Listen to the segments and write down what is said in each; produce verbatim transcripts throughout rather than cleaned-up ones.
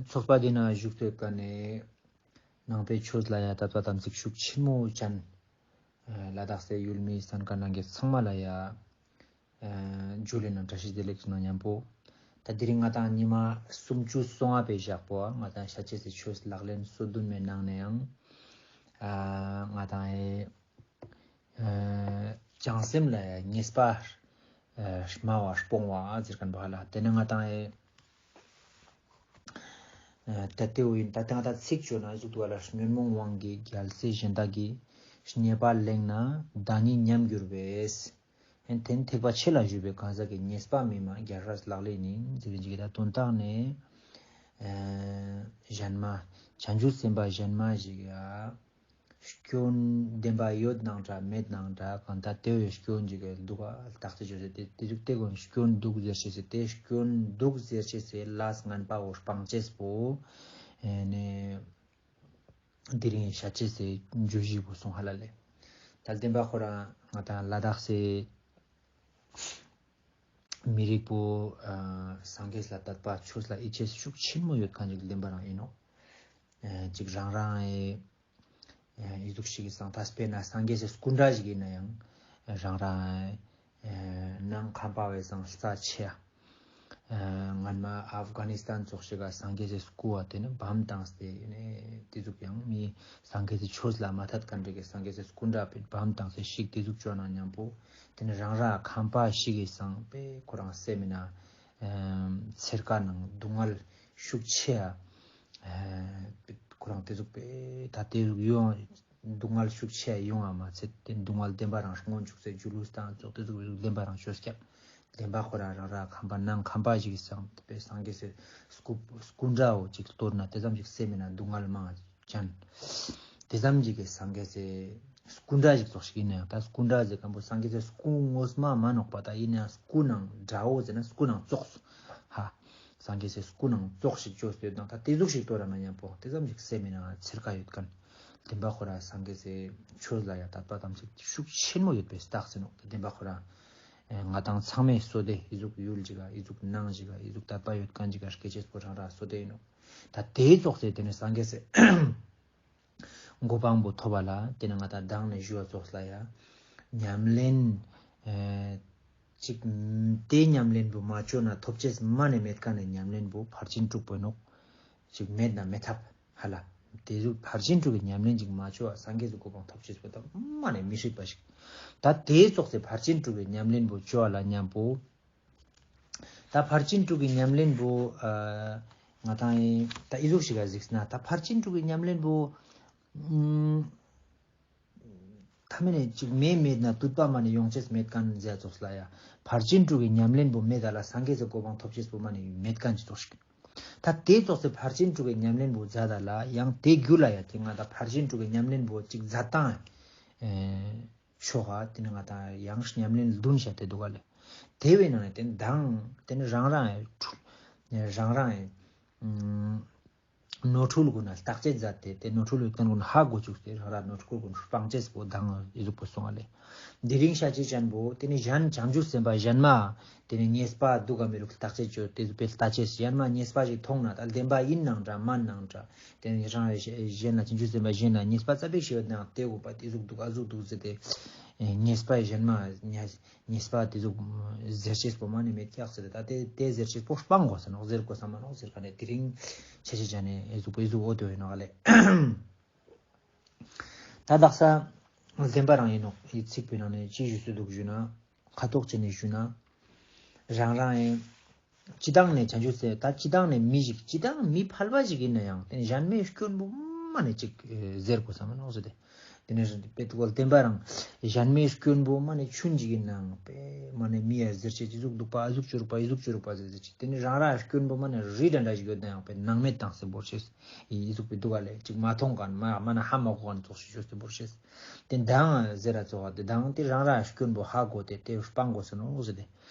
ཚོགས་པ་འདི་ན་བཞུགས་ཏེ་ཡོད་ཁན་ནི་ནང་པའི་ཆོས་ལ་ཡ་དད་པ་དམ་ཚིག་ཤུགས་ཆེན་མོ་ཅན། ལ་དྭགས་སི་ཡུལ་མི་གསན་ཁན་ནང་གི་ཚང་མ་ལ་ཡ་ཇུ་ལེ་ནང་བཀྲ་ཤིས་བདེ་ལེགས་ནང་མཉམ་པོ། ད་དེ་རིང་ང་དང་ཉི་མ་སུམ་ཅུ་སོ་ལྔ་པའི་ཞག་པོ་ང་དང་ཤཱཀྱའི་ཆོས་ལག་ལེན་སོ་བདུན་མའི་ནང་ནས་ཡང་ང་དང་ཨེ་བྱང་སེམས་ལ་ཡ་ཉེས་པ་སྨྲ་བ་སྤོང་བ་ཟེར་ཁན་པོ་ཧ་ལ། དེ་ནས་ང་དང་ཨེ་ད་ལྟའི་བོ་ཡིན། ད་ལྟ་ང་དང་ཚིག་བཅོས་ན་ཟུག་ཏུ་བ་ལ་ཉོན་མོངས་དབང་གིས་རྒྱལ་སྲས་གཞན་དག་གི་ཉེས་པ་གླེང་ན་བདག་ཉིད་ཉམས་འགྱུར་བས། ཨེ་དེ་ནི་ཐེག་པ་ཆེ་ལ་ཞུགས་པའི་གང་ཟག་གི་ཉེས་པ་མི་སྨྲ་རྒྱལ་སྲས་ལག་ལེན་ཡིན་ཟེར་གྱི་ད་དོན་དག་ནི་གཞན་མ་བྱང་ཆུབ་སེམས་དཔའ་གཞན་མ་ཞིག་ཡ་སྐྱོན་བདེན་པ་ཡོད་ནང་འདྲ་མེད་ནང་འདྲ་གང་ལྟར་དེ་བས་སྐྱོན་ཅིག་གི་འདུག་ག་བརྟག་དཔྱད་བྱས་ཏེ་དེ་ཟུག་དེ་ཀུན་སྐྱོན་འདུག་ཟེར་ཅེས་སི་དེ་སྐྱོན་འདུག་ཟེར་ཅེས་སི་ལས་ངན་པ་བོ་སྤང་ཅེས་པོ་ཨེ་ནི་དེ་རིང་ཤཱཀྱའི་བརྗོད་གཞི་བོ་སོང་ཧ་ལ་ལེ། ད་བདེན་པ་ཁོ་རང་ང་དང་ལ་དྭགས་སི་མི་རིགས་པོ་ཨ་སངས་རྒྱས་ལ་དད་པ་ཆོས་ལ་ཡིད་ཆེས་ཤུགས་ཆེན་མོ་ཡོད་ཁན་ཅིག་བདེན་པ་རང་ཡིན་ནོག་ཨ་ཅིག་རང་རང་ཨེ་ཨེ་ཨི་ཟུག་ཞིག་གི་སང་ད་དཔེར་ན་སངས་རྒྱས་སི་སྐུ་འདྲ་ཞིག་ཡིན་ན་ཡང་རང་རང་ཨེ་ནང་ཁམས་པ་བའི་སང་རྩ་ཆེ་ཡ། ཨེ་སྔན་མ་ཨབ་གྷ་ནི་སི་ཐན་ཙོགས་ཤིག་ག་སངས་རྒྱས་སི་སྐུ་བ་དེ་ནི་བམ་བཏང་སྟེ་ཡིན་ནི་དེ་ཟུག་ཡང་མི་སངས་རྒྱས་སི་ཆོས་ལ་མ་དད་ཁན་ཅིག་གི་སངས་རྒྱས་སི་སྐུ་འདྲ་བམ་བཏང་སྟེ་ཞིག་དེ་ཟུག་བཅོ་ན་མཉམ་པོ་དེ་ནི་རང་རང་ཁམས་པ་ཞིག་གི་སང་པེ་ཁོ་རང་སེམས་མི་ན་ཨེ་ཚེར་ཀ་ནང་སྡུག་བསྔལ་ཤུགས་ཆེ་ཡ། ཨེ་ཁོ་རང་དེ་ཟུག་པེ་ད་དེ་ཟུག་ཡོང་སྡུག་བསྔལ་ཤུགས་ཆེ་ཡ་ཡོང་བ་མ་ཚད་དེ་སྡུག་བསྔལ་བདེན་པ་རང་སྔོན་འཇུག་སེ་སྒྱུ་ལུས་དང་ཙོགས་དེ་ཟུག་བདེན་པ་རང་ཆོས་ཀྱང་བདེན་པ་ཁོ་རང་རང་རང་ཁམས་པ་ནང་ཁམས་པ་ཞིག་གི་སང་པེ་སངས་རྒྱས་སི་སྐུ་སྐུ་འདྲ་བོ་ཅིག་གཏོར་ན་དེ་ཙམ་ཞིག་སེམས་མི་ན་སྡུག་བསྔལ་མང་ཅན། དེ་ཙམ་ཞིག་གི་སངས་རྒྱས་སི་སྐུ་འདྲ་ཞིག་ཙོགས་ཤིག་ཡིན་ན་ཡང་ད་སྐུ་འདྲ་ཟེར་ཁན་པོ་སངས་རྒྱས་སི་སྐུ་ངོ་མ་མ་ནོག་པ་ད་ཡིན་ན་ཡང་སྐུ་ནང་འདྲ་བོ་ཟེར་ན་སྐུ་ནང་ཙོགས་ཧ། སངས་རྒྱས་སི་སྐུ་ནང་ཙོགས་ཤིག་བཅོས་ཏེ་ཡོད་ན་ད་དེ་ཟུག་ཞིག་གཏོར་ར་ན་མཉམ་པོ་དེ་ཙམ་ཞིག་སེམས་མི་ན་ཚེར་ཀ་ཡོད་ཁན། བདེན་པ་ཁོ་རང་སངས་རྒྱས་སི་ཆོས་ལ་ཡ་དད་པ་དམ་ཚིག་ཤུགས་ཆེན་མོ་ཡོད་པའི་རྟགས་ཡིན་ནོག་བདེན་པ་ཁོ་རང་ཨེ་ང་དང་ཚང་མའི་བསོད་བདེ་ཨི་ཟུག་ཡུལ་ཅིག་ག་ཨི་ཟུག་ནང་ཅིག་ག་ཨི་ཟུག་དད་པ་ཡོད་ཁན་ཅིག་ག་སྐྱེ་ཅེས་པོ་རང་རང་བསོད་བདེ་ཡིན་ནོག་ད་དེ་ཙོགས་སེ་དེ་ནི་སངས་རྒྱས་སི་གོ་འཕང་པོ་ཐོབ་པ་ལ་དེ་ནི་ང་དང་མདང་ནས་ཞུ་བ་ཙོགས་ལ་ཡ་ཉམས་ལེན་ཨེ་ཅིག་དེ་ཉམས་ལེན་པོ་མ་བཅོས་ན་ཐོབ་ཅེས་མ་ནས་མེད་ཁན་ནི་ཉམས་ལེན་པོ་ཕར་ཕྱིན་དྲུག་པོ་ཡིན་ནོག་ཅིག་མེད་ན་མེད་ཐབས་ཧ་ལ། དེ་ཟུག་ཕར་ཕྱིན་དྲུག་གི་ཉམས་ལེན་ཅིག་མ་བཅོས་པ་སངས་རྒྱས་སི་གོ་འཕང་ཐོབ་ཅེས་པོ་ད་མ་ནས་མི་སྲིད་པ་ཞིག་ད་དེ་ཙོགས་སེ་ཕར་ཕྱིན་དྲུག་གི་ཉམས་ལེན་པོ་བཅོ་བ་ལ་མཉམ་པོ། ད་ཕར་ཕྱིན་དྲུག་གི་ཉམས་ལེན་པོ་ཨ་ང་དང་ཡིན་ད་ཨི་ཟུག་ཞིག་ག་གཟིགས་ན་ད་ཕར་ཕྱིན་དྲུག་གི་ཉམས་ལེན་པོ་ཨུམ་ཐ་མེད་ནས་ཅིག་མེ་མེད་ན་དུད་པ་མ་ནས་ཡོང་ཅེས་མེད་ཁན་ཟེར་ཙོགས་ལ་ཡ། ཕར་ཕྱིན་དྲུག་གི་ཉམས་ལེན་པོ་མེད་ད་ལ་སངས་རྒྱས་སི་གོ་འཕང་ཐོབ་ཅེས་པོ་མ་ནས་མེད་ཁན་ཅིག་ཙོགས་ཤིག་ད་དེ་ཙོགས་སེ་ཕར་ཕྱིན་དྲུག་གི་ཉམས་ལེན་པོ་མཛད་ད་ལ་ཡང་དེ་རྒྱུ་ལ་ཡ་དེ་ང་དང་ཕར་ཕྱིན་དྲུག་གི་ཉམས་ལེན་པོ་ཅིག་མཛད་སྟངས་ཨེ་ཆོག་ག་དེ་ནི་ང་དང་ཡང་ཉམས་ལེན་བདུན་བཤད་དེ་འདུག་ག་ལེ། དེ་བས་ན་ནི་དེ་མདང་དེ་ནི་རང་རང་ཨེ་རང་རང་ཨེ་ཨུམ་ནོར་འཁྲུལ་ཀུན་ལ་བརྟག་དཔྱད་མཛད་དེ་དེ་ནོར་འཁྲུལ་ཡོད་ཁན་ཀུན་ཧ་གོ་བཅུག་སྟེ་རང་རང་ནོར་འཁྲུལ་ཀུན་སྤང་ཅེས་པོ་མདང་ཨི་ཟུག་པོ་སོང་བ་ལེ། དེ་རིང་ཤཱཀྱའི་ཅན་པོ་དེ་ནི་གཞན་བྱང་ཆུབ་སེམས་དཔའ་གཞན་མ་དེ་ནི་ཉེས་པ་འདུག་ག་མི་འདུག་བརྟག་དཔྱད་བཅོས་དེ་ཟུག་པའི་ལྟ་ཅེས་གཞན་མ་ཉེས་པ་ཞིག་མཐོང་ན་ད་བདེན་པ་ཡིན་ནང་འདྲ་མན་ནང་འདྲ་དེ་ནི་རང་གཞན་ལ་བྱང་ཆུབ་སེམས་དཔའ་གཞན་ལ་ཉེས་པ་རྩ་བའི་ཞིག་ཡོད་ནའང་དེ་འོ་པ་དེ་ཟུག་འདུག་ཨ་ཟུག་འདུག་ཟེར་ཏེ་ཉེས་པ་གཞན་མ་ཉེས་ཉེས་པ་དེ་ཟུག་ཟེར་ཅེས་པོ་མ་ནི་མེད་ཀྱག་ཟེར་ཏེ་ད་དེ་དེ་ཟེར་ཅེས་པོ་སྤང་དགོས་ས་ནོག་ཟེར་དགོས་ས་མ་ནོག་ཟེར་ཁན་ནི་དེ་རིང་ཆ་ཆེ་ཆ་ནས་ཨེ་ཟུག་པོ་ཨེ་ཟུག་འོ་དེ་བས་ནོག་ལེ། ད་དག་ས་བདེན་པ་རང་ཡིན་ནོག་ཡི་ཚིག་པའི་ནང་ནས་ཅི་ཞུ་སུ་འདུག་ཞུ་ན་ཁ་ཐོག་ཅི་ནས་ཞུ་ན་རང་རང་ཡིན། སྤྱི་བཏང་ནས་བྱང་ཆུབ་སེམས་ད་སྤྱི་བཏང་ནས་མི་ཞིག་སྤྱི་བཏང་མི་ཕལ་པ་ཞིག་ཡིན་ན་ཡང་དེ་ནི་གཞན་མའི་སྐྱོན་པོ་མ་ནས་ཅིག་ཟེར་དགོས་ས་མ་ནོག་ཟེར་ཏེ། དེ་ནས་དཔེ་དུ་བལ་བསྟན་པ་རང་གཞན་མའི་སྐྱོན་པོ་མ་ནས་ཆུན་ཅིག་ཡིན་ནའང་དཔེ་མ་ནས་མི་ཡ་ཟེར་ཆེ་ཅི་ཟུག་འདུག་པ་ཨ་ཟུག་ཅི་རུག་པ་ཨི་ཟུག་ཅི་རུག་པ་ཟེར་ཟེར་ཅི་དེ་ནས་རང་རང་སྐྱོན་པོ་མ་ནས་རི་འདྲ་འདྲ་ཞིག་ཡོད་ནའང་དཔེ་སྣང་མེད་བཏང་སེ་བོར་ཤེས་ཨི་ཟུག་པའི་འདུག་ག་ལེ་ཅིག་མ་མཐོང་ག་མ་མ་ན་ཧ་མ་གོ་ག་ཙོགས་ཤིག་ཤོད་སེ་བོར་ཤེས། དེ་མདང་ཟེར་ར་ཙོགས་དེ་མདང་དེ་རང་རང་སྐྱོན་པོ་ཧ་གོ་སྟེ་དེ་སྤང་དགོས་ས་ནོག་ཟེར་ཏེ།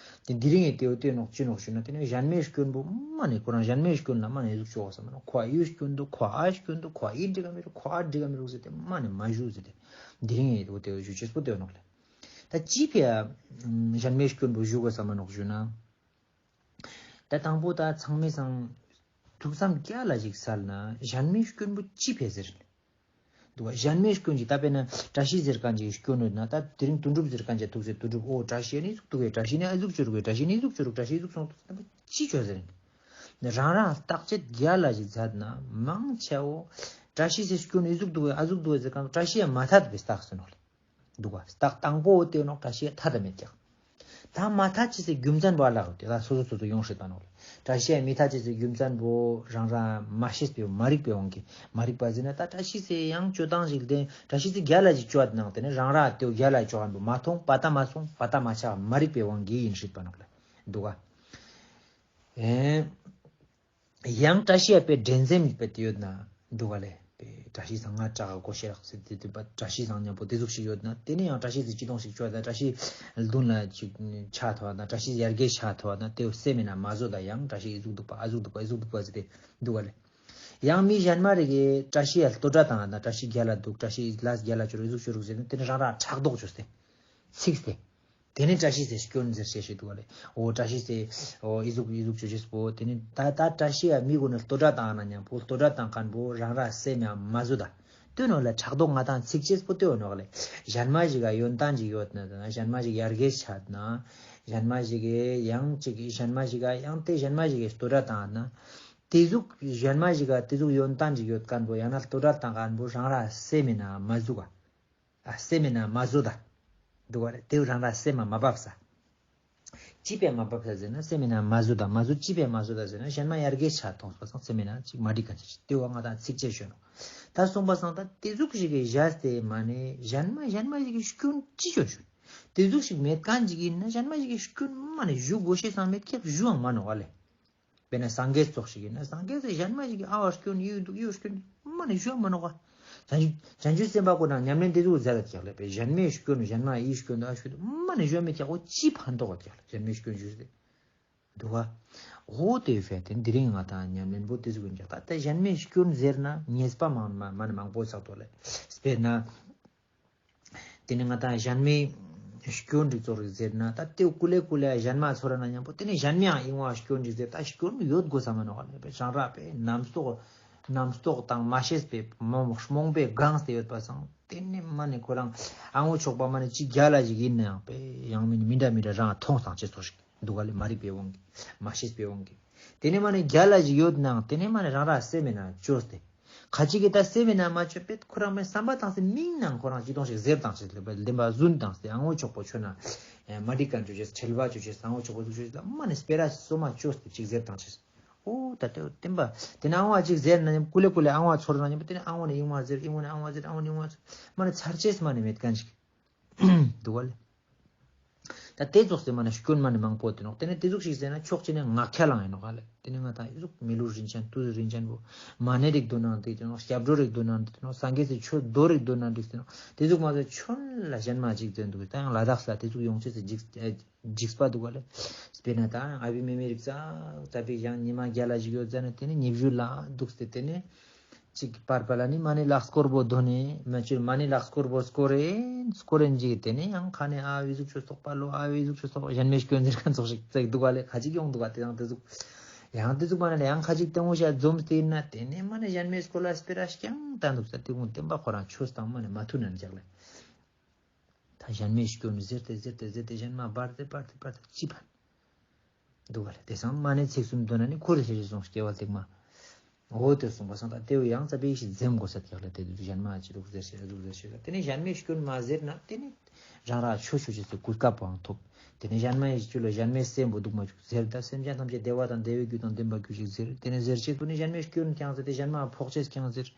དེ་དེ་རིང་ངས་དེ་བོ་དེ་ནོག་ཅི་ནོག་ཞུ་ན་དེ་ནི་གཞན་མའི་སྐྱོན་པོ་མ་ནི་ཁོ་རང་གཞན་མའི་སྐྱོན་ལ་མ་ནི་ཟུག་ཆོག་ས་མ་ནོག་ཁོ་ཨ་ཡུལ་སྐྱོན་འདུག་ཁོ་ཨ་སྐྱོན་འདུག་ཁོ་ཨ་ཡིན་འགྲིག་ག་མི་རུག་ཁོ་ཨ་འགྲིག་ག་མི་རུག་ཟེར་ཏེ་མ་ནི་མ་ཞུ་ཟེར་ཏེ་དེ་རིང་ངས་དེ་བོ་དེ་བོ་ཞུ་ཅེས་པོ་དེ་བོ་ནོག་ལེ། ད་ཅི་ཕི་ཡ་གཞན་མའི་སྐྱོན་པོ་ཞུ་དགོས་ས་མ་ནོག་ཞུ་ན། ད་དང་པོ་ད་ཚང་མའི་སང་ ཐུགས་བསམ་རྒྱ་ལ་ཞིག་སལ་ན་གཞན་མའི་སྐྱོན་པོ་ཅི་ཕི་ཟེར། འདུག་ག་གཞན་མའི་སྐྱོན་ཅིག་ད་དཔེར་ན་བཀྲ་ཤིས་ཟེར་མཁན་ཅིག་སྐྱོན་ཡོད་ན་ད་དེ་རིང་དོན་གྲུབ་ཟེར་མཁན་ཅིག་ཐུག་ཟེར་དོན་གྲུབ་འོ་བཀྲ་ཤིས་ཨ་ནི་ཟུག་འདུག་གས། བཀྲ་ཤིས་ནི་ཨ་ཟུག་ཅོ་རུག་གས། བཀྲ་ཤིས་ནི་ཟུག་ཅོ་རུག་བཀྲ་ཤིས་ཟུག་སོང་ཅི་ཅོ་ཟེར། རང་རང་བརྟག་དཔྱད་རྒྱ་ལ་ཞིག་མཛད་ན་མང་ཆེ་བོ་བཀྲ་ཤིས་སི་སྐྱོན་ཨི་ཟུག་འདུག་གས་ཨ་ཟུག་འདུག་གས་ཟེར་མཁན་བཀྲ་ཤིས་ཡ་མ་ཐད་པའི་རྟགས་སུ་ནོག་ལེ། འདུག་ག་རྟགས་དང་པོ་དེ་ནོག་བཀྲ་ཤིས་ཐད་ད་མེད་ཀྱག་ད་མ་ཐད་ཅེས་སི་རྒྱུ་མཚན་པོ་ཨ་ལགས་དེ་ད་སོ་སོ་སོ་སོ་ཡོང་སྲིད་པ་ནོག་ལེ། བཀྲ་ཤིས་མི་ཐད་ཅེས་སི་རྒྱུ་མཚན་པོ་རང་རང་མ་ཤེས་པའི་མ་རིག་པའི་དབང་གིས། མ་རིག་པ་ཟེར་ན་ད་བཀྲ་ཤིས་སི་ཡང་ཅོ་སྟངས་ཤིག་དེ་བཀྲ་ཤིས་སི་རྒྱ་ལ་ཞིག་ཅོ་བ་ནང་དེ་ནི་རང་རང་དེ་རྒྱ་ལ་ཅོ་མཁན་པོ་མ་མཐོང་པ་ད་མ་སོང་པ་ད་མ་ཆགས་མ་རིག་པའི་དབང་གིས་ཡིན་སྲིད་པ་ནོག་ལེ། འདུག་ག་ཨེ། ཡང་བཀྲ་ཤིས་ཡ་པའི་འགྲན་སེམས་པའི་དེ་ཡོད་ན་འདུག་ག་ལེ། པའི་བཀྲ་ཤིས་སང་ང་དྲག་གོ་ཤེས་རག་ཟེར་དེ་དེ་པ་བཀྲ་ཤིས་སང་མཉམ་པོ་དེ་ཟུག་ཞིག་ཡོད་ན་དེ་ནི་ཡང་བཀྲ་ཤིས་སི་ཅི་གཏོང་ཞིག་ཆོག་ད་བཀྲ་ཤིས་མདུན་ལ་ཅིག་ཆགས་ཐུབ་ན་བཀྲ་ཤིས་ཡར་རྒྱས་ཆགས་ཐུབ་ན་དེ་སེམས་མེད་ན་མ་བཟོ་ད་ཡང་བཀྲ་ཤིས་ཨི་ཟུག་འདུག་པ་ཨ་ཟུག་འདུག་པ་ཨི་ཟུག་འདུག་པ་ཟེར་ཏེ་འདུག་ག་ལེ། ཡང་མི་གཞན་མ་རིག་གི་བཀྲ་ཤིས་ཡ་ལྟོ་ད་བཏང་ན་བཀྲ་ཤིས་རྒྱ་ལ་འདུག་བཀྲ་ཤིས་ལ་རྒྱ་ལ་ཅོ་རུག་ཨི་ཟུག་ཅོ་རུག་ཟེར་ན་དེ་ནི་རང་རང་ཕྲག་དོག་ཅོས་ཏེ། ཚིག་སྟེ། དེ་ནས་བཀྲ་ཤིས་སི་སྐྱོན་ཟེར་ཤེས་ཤེས་འདུག་ག་ལེ། འོ་བཀྲ་ཤིས་སི་འོ་ཨི་ཟུག་ཨི་ཟུག་ཅོ་ཅེས་པོ་དེ་ནི་ད་ད་བཀྲ་ཤིས་ཡ་མི་གུན་ནི་ལྟོ་ད་བཏང་ན་མཉམ་པོ་ལྟོ་ད་བཏང་མཁན་པོ་རང་རང་སེམས་ཡང་མ་བཟོ་ད། དེ་ནོ་ལ་ཕྲག་དོག་ང་དང་ཚིག་ཅེས་པོ་དེ་འོ་ནོག་ལེ། གཞན་མ་ཞིག་ག་ཡོན་ཏན་ཞིག་ཡོད་ན་གཞན་མ་ཞིག་ཡར་རྒྱས་ཆགས་ན་གཞན་མ་ཞིག་གི་ཡང་ཅིག་གཞན་མ་ཞིག་ག་ཡང་དེ་གཞན་མ་ཞིག་གི་ལྟོ་ད་བཏང་ན་དེ་ཟུག་གཞན་མ་ཞིག་ག་དེ་ཟུག་ཡོན་ཏན་ཞིག་ཡོད་མཁན་པོ་ཡང་ན་ལྟོ་ད་བཏང་མཁན་པོ་རང་རང་སེམས་མེད་ན་མ་བཟོ་ག་ཨ་སེམས་མེད་ན་མ་བཟོ་ད། འདུག་ག་ལེ། དེ་རང་རང་སེམས་མ་མ་བབས་ས། ཅི་ཕི་མ་བབས་ས་ཟེར་ན་སེམས་མེད་ན་མ་བཟོ་ད་མ་བཟོ་ཅི་ཕི་མ་བཟོ་ད་ཟེར་ན་གཞན་མ་ཡར་རྒྱས་ཆ་ཐོང་སོང་སེམས་མེད་ན་ཅིག་མ་འགྲིག་ག་ཅིག་དེ་བ་ང་དང་ཚིག་ཅེས་ཤོད་ནོ། ད་སོང་པ་སང་ད་དེ་ཟུག་ཞིག་གི་བཞག་སྟེ་མ་ནེ་གཞན་མ་གཞན་མ་ཞིག་གི་སྐྱོན་ཅི་ཅོ་ཤོད། དེ་ཟུག་ཞིག་མེད་མཁན་ཅིག་ཡིན་ན་གཞན་མ་ཞིག་གི་སྐྱོན་མ་ནེ་ཞུ་དགོས་ཤེས་སང་མེད་ཀྱག་ཞུའང་མ་ནོག་ག་ལེ། དཔེར་ན་སངས་རྒྱས་ཙོགས་ཤིག་ཡིན་ན་སངས་རྒྱས་སི་གཞན་མ་ཞིག་གི་ཨ་བ་སྐྱོན་ཡོད་འདུག་ཡོད་སྐྱོན་མ་ནེ་ཞུ་མ་ནོག་ག་བྱང་ཆུབ་སེམས་དཔའ་ཁོ་རང་ཉམས་ལེན་དེ་ཟུག་ཟེར་ལ་ཀྱག་ལེ། པའི་གཞན་མའི་སྐྱོན་གཞན་མ་ཡི་སྐྱོན་ཨ་སྐྱོན་མ་ནེ་ཞུ་མེད་ཀྱག་འོ་ཅི་ཕན་ཐོགས་ཀྱག་ལེ་གཞན་མའི་སྐྱོན་ཞུ་སྟེ། འདུག་ག་འོ་དེ་ཕི་དེ་དེ་རིང་ང་དང་ཉམས་ལེན་པོ་དེ་ཟུག་ཡིན་ཀྱག་ད་ལྟ་གཞན་མའི་སྐྱོན་ཟེར་ན་ཉེས་པ་མང་མ་མ་ནེ་མང་པོ་ཚག་ཏོ་ལེ། དཔེར་ན། དེ་ནི་ང་དང་གཞན་མའི་སྐྱོན་རིག་ཙོགས་རིག་ཟེར་ན་ད་དེ་ཀུ་ལེ་ཀུ་ལེ་གཞན་མ་ཚོར་ན་མཉམ་པོ་དེ་ནི་གཞན་མའང་ཨིན་བ་སྐྱོན་རིག་ཟེར་ད་སྐྱོན་ཡོད་དགོས་ས་མ་ནོག་ག་ལེ། པའི་ཅང་ར་པའི་རྣམ་རྟོག་རྣམ་རྟོག་དང་མ་ཤེས་པའི་རྨོངས་པའི་སྒང་སྟེ་ཡོད་པ་སང་དེ་ནི་མ་ནེ་ཁོ་རང་ཨ་ངོ་ཆོག་པ་མ་ནེ་ཅི་རྒྱ་ལ་ཞིག་ཡིན་ནའང་པའི་ཡང་མིན་མི་འདྲ་མི་འདྲ་རང་མཐོང་དང་ཅེས་ཙོགས་ཤིག་འདུག་ག་ལེ། མ་རིག་པའི་དབང་གིས་མ་ཤེས་པའི་དབང་གིས་དེ་ནི་མ་ནེ་རྒྱ་ལ་ཞིག་ཡོད་ནའང་དེ་ནི་མ་ནེ་རང་རང་སེམས་མེད་ན་བཅོས་ཏེ། ཁ་ཅིག་གི་ད་སེམས་མེད་ན་མ་བཅོས་པས་ཁོ་རང་མའི་བསམ་པ་བཏང་སྟེ་མིང་ནང་ཁོ་རང་ཅི་གཏོང་ཞིག་ཟེར་བཏང་ཅེས་ལེ་བདེན་པ་རྫུན་བཏང་སྟེ་ཨ་ངོ་ཆོག་པོ་ཆོས་ན་མ་འགྲིག་མཁན་བཅོ་ཅེས་ཁྲེལ་བ་བཅོ་ཅེས་ཨ་ངོ་ཆོག་པོ་ཟུག་ཅོ་ཅེས་ལ་མ་ནེ་སྤེ་ར་སོ་མ་བཅོས་ཏེ་ཅིག་ཟེར་བཏང་ཅེས། འོ་ད་དེ་བདེན་པ་དེ་ནི་ཨ་ངོ་ཨ་ཅིག་ཟེར་ན་ནི་ཀུ་ལེ་ཀུ་ལེ་ཨ་ངོ་ཨ་ཚོར་ན་ནི་དེ་ནི་ཨ་ངོ་ནི་ཨིན་བ་ཟེར་ཨིན་བ་ནི་ཨ་ངོ་ཨ་ཟེར་ཨ་ངོ་ནི་ཨིན་བ་ཟེར་མ་ནེ་མེད་མཁན་ཅིག་འདུག་ག་ལེ། ད་དེ་ཙོགས་སེ་མ་ནེ་སྐྱོན་མ་ནེ་མང་པོ་དེ་ནོག་དེ་ནི་དེ་ཟུག་ཞིག་ཟེར་ན་ཕྱོགས་གཅིག་ནེ་ངག་འཁྱལ་ལང་ཡིན་ནོག་ག་ལེ། དེ་ནི་ང་དང་ཨི་ཟུག་མི་ལུས་རིན་ཆེན་དུས་རིན་ཆེན་པོ་མ་ནེ་རིག་འདོད་ན་འགྲིག་དེ་ནོག་སྐྱབས་འགྲོ་རིག་འདོད་ན་འགྲིག་དེ་ནོག་སངས་རྒྱས་སི་ཆོས་མདོ་རིག་འདོད་ན་འགྲིག་དེ་ནོག་དེ་ཟུག་མ་ཟད་ཆོན་ལ་གཞན་མ་ཅིག་དོན་འདུག་ད་ཡང་ལ་དྭགས་ལ་དེ་ཟུག་ཡོང་ཅེས་སི་འཇིགས་འཇིགས་པ་འདུག་ག་ལེ། དཔེར་ན་ད་ཨ་བི་མེ་མེ་རིག་ཙ་ཙ་པིག་ཡང་ཉི་མ་རྒྱ་ལ་ཞིག་ཡོད་ཙ་ན་དེ་ནི་ཉི་བཞུ་ལ་འདུག་སྟེ་དེ་ནི། ཅིག་པར་པ་ལ་ནི་མ་ནེ་ལག་སྐོར་པོ་དོ་ནེ་མ་ཅུར་མ་ནེ་ལག་སྐོར་པོ་སྐོར་རེན་སྐོར་རེན་ཅིག་དེ་ནེ་ཡང་ཁ་ནེ་ཨ་བི་ཟུག་ཆོས་སོག་པ་ལོ་ཨ་བི་ཟུག་ཆོས་སོག་གཞན་མའི་སྐྱོན་ཟེར་མཁན་ཙོགས་ཤིག་ཙེག་འདུག་ག་ལེ། ཁ་ཅིག་ཡོང་འདུག་ག་དེ་དང་དེ་ཟུག་ཡང་དེ་ཟུག་མ་ནེ་ལ་ཡང་ཁ་ཅིག་ལྟད་མོ་ཞིག་འཛོམས་ཏེ་ཡིན་ན་དེ་ནེ་མ་ནེ་གཞན་མའི་སྐོར་ལ་སྤེ་ར་རྐྱང་བཏང་འདུག་ས་དེ་ཀུན་བདེན་པ་ཁོ་རང་ཆོས་དང་མ་ནེ་མ་མཐུན་ན་འཇག་ལེ། ད་གཞན་མའི་སྐྱོན་ཟེར་ཏེ་ཟེར་ཏེ་ཟེར་ཏེ་གཞན་མ་སྦར་ཏེ་སྦར་ཏེ་སྦར་ཏེ་ཅི་ཕན། འདུག་ག་ལེ། དེ་སང་མ་ནེ་ཚིག་གསུམ་འདོན་ན་ནི་ཁོ་རེ་ཤེས་ཤེས་སོང་སྐྱེ་བ་ལེགས་མ། འོ་དེ་གསུངས་པ་སང་ད་དེ་བོ་ཡང་ཙ་པིག་ཞིག་འཛེམ་དགོས་ས་ཀྱག་ལེ། དེ་དུས་གཞན་མ་ཅི་ལུགས་ཟེར་ཤེས་ལུགས་ཟེར་ཤེས་ལ་དེ་ནི་གཞན་མའི་སྐྱོན་མ་ཟེར་ན་དེ་ནི་རང་ར་ཆོས་ཆོས་ཅེས་སི་གོ་སྐབས་པོའང་ཐོབ། དེ་ནི་གཞན་མའི་སྐྱོན་ལ་གཞན་མའི་སེམས་པོ་འདུག་མ་བཅུག་ཟེར། ད་སེམས་ཅན་ཐམས་ཅད་བདེ་བ་དང་བདེ་བའི་རྒྱུ་དང་ལྡན་པ་གྱུར་ཅིག་ཟེར། དེ་ནི་ཟེར་ཅེས་པོ་ནི་གཞན་མའི་སྐྱོན་ཀྱང་ཟེར་ཏེ་གཞན་མ་ཕོག་ཅེས་ཀྱང་ཟེར།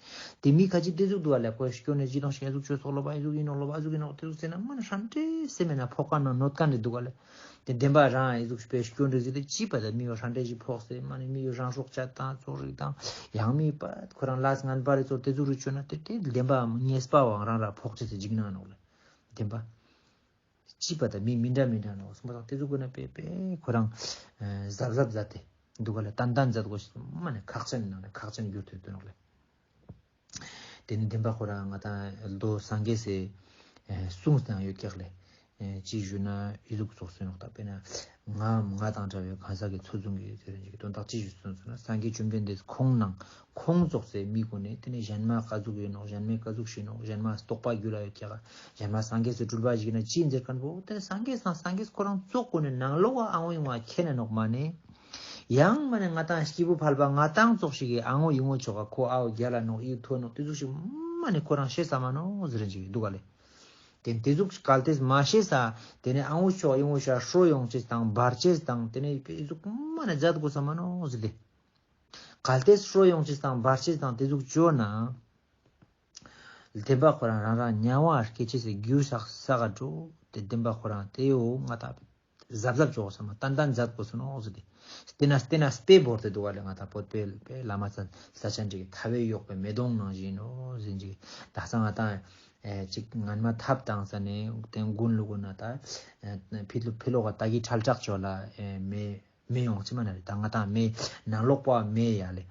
དེ་མི་ཁ་ཅིག་དེ་ཟུག་འདུག་ག་ལེ། ཁོའི་སྐྱོན་ནི་ཅི་དང་ཞིག་ཨ་ཟུག་ཆོས་སོག་ལོ་བ་ཨ་ཟུག་ཡིན་ནོག་ལོ་བ་ཨ་ཟུག་ཡིན་ནོག་དེ་ཟུག་ཟེར་ན་མ་ནི་ཧྲན་ཏེ་སེམས་མེད་ན་ཕོག་མཁན་ནོག་གནོད་མཁན་རེ་འདུག་ག་ལེ། དེ་བདེན་པ་རང་ཨ་ཟུག་པའི་སྐྱོན་རེ་ཟེར་ཏེ་ཅི་པ་ད་མི་ཡོ་ཧྲན་ཏེ་ཞིག་ཕོག་སྟེ་མ་ནི་མི་ཡོ་རང་སྲོག་བཅད་དང་ཙོགས་རིགས་དང་ཡང་མི་པ་ཁོ་རང་ལས་ངན་པ་རེ་ཙོགས་དེ་ཟུག་རུ་བཅོས་ན་དེ་དེ་བདེན་པའམ་ཉེས་པའང་རང་ར་ཕོག་ཅེས་སི་འཇིགས་སྣང་ནོག་ལེ། བདེན་པ། ཅི་པ་ད་མི་མི་འདྲ་མི་འདྲ་ནོག་གསུངས་པ་དང་དེ་ཟུག་གོ་ན་པེ་པེ་ཁོ་རང་གཟབ་གཟབ་མཛད་དེ་འདུག་ག་ལེ། ཏན་ཏན་མཛད་དགོས་ཤེས་མ་ནི་ཁག་ཅན་ནང་ནས་ཁག་ཅན་གྱུར་ཏེ་འདུག་ནོག་ལེ། དེ་ནི་བདེན་པ་ཁོ་རང་ང་དང་མདོ་སངས་རྒྱས་སི་གསུངས་ཏེ་ཡང་ཡོད་ཀྱག་ལེ། ཅི་ཞུ་ན་ཨི་ཟུག་ཙོགས་སུ་ནོག་ད་དཔེར་ན་ ང་ང་དང་འདྲ་བའི་གང་ཟག་གི་ཚོད་བཟུང་གི་ཟེར་ཅིག་དོན་དག་ཅི་ཞིག་གསུངས་སོང་ན། སངས་རྒྱས་བཅོམ་ལྡན་འདས་ཁོང་ནང་ཁོང་ཙོགས་སེ་མི་གུན་ནི་དེ་ནི་གཞན་མ་ཀ་ཟུག་ཡིན་ནོག། གཞན་མའི་ཀ་ཟུག་ཤི་ནོག། གཞན་མ་རྟོགས་པ་རྒྱུད་ལ་ཡོད་ཀྱག། གཞན་མ་སངས་རྒྱས་སུ་གྲུབ་པ་ཞིག་ཡིན་ན་ཅི་ཡིན་ཟེར་མཁན་པོ་དེ་ནི་སངས་རྒྱས་སང་སངས་རྒྱས་ཁོ་རང་ཙོགས་གུན་ནི་ནང་ལོགས་ཨ་འོ་ཡོང་བ་ཁྱེར་ནས་ནོག་མ་ནི། ཡང་མ་ནི་ང་དང་སྐྱེས་བུ་ཕལ་པ་ང་དང་ཙོགས་ཤིག་གི་ཨ་འོ་ཡིན་ནོག་ཆོག་ག། ཁོ་ཨ་འོ་རྒྱལ་ལ་ནོག་ཡིད་མཐོ་ནོག་དེ་ཟུག་ཤིག་མ་ནི་ཁོ་རང་ཤེས་ས་མ་ནོག་ཟེར་ཅིག་འདུག་ག་ལེ། དེ་དེ་ཟུག་གལ་ཏེ་མ་ཤེས་ས་དེ་ནི་ཨ་འོ་ཤོག་ཨི་འོ་ཤོག་ཧྲོ་ཡོང་ཅེས་དང་འབར་ཅེས་དང་དེ་ནི་དེ་ཟུག་མ་ནི་མཛད་དགོས་ས་མ་ནོག་ཟེར་ཏེ། གལ་ཏེ་ཧྲོ་ཡོང་ཅེས་དང་འབར་ཅེས་དང་དེ་ཟུག་བཅོ་ན། བདེན་པ་ཁོ་རང་རང་རང་དམྱལ་བ་སྐྱེ་ཅེས་སི་རྒྱུ་བསགས་ས་ག་འགྲོ། དེ་བདེན་པ་ཁོ་རང་དེ་འོ་ང་དང་གཟབ་གཟབ་བཅོ་དགོས་ས་མ་ཏན་ཏན་མཛད་དགོས་ས་ནོག་ཟེར་ཏེ། དེ་ན་དེ་ན་དཔེ་བོར་ཏེ་འདུག་ག་ལེ། ང་དང་བོད་པའི་པའི་བླ་མ་ཚན་ས་ཆ་འདྲི་གི་ཐ་བས་གཡོགས་པའི་མེ་དོང་ནང་བཞིན་ནོག་ཟེར་ཅིག་ད་ས་ང་དང་ཨེ་ཅིག་ངན་མ་ཐབས་དང་ས་ནས་དེ་དགུན་ལུག་གུན་ན་ད་ཨེ་ཕི་ལོ་ཕི་ལོག་ག་ད་གི་ཁྲལ་དྲག་ཅོ་ལ་ཨེ་མེ་མེ་ཡོང་ཅི་མ་ན་རེ། ད་ང་དང་མེ་ནང་ལོག་པ་མེ་ཡ་ལེ།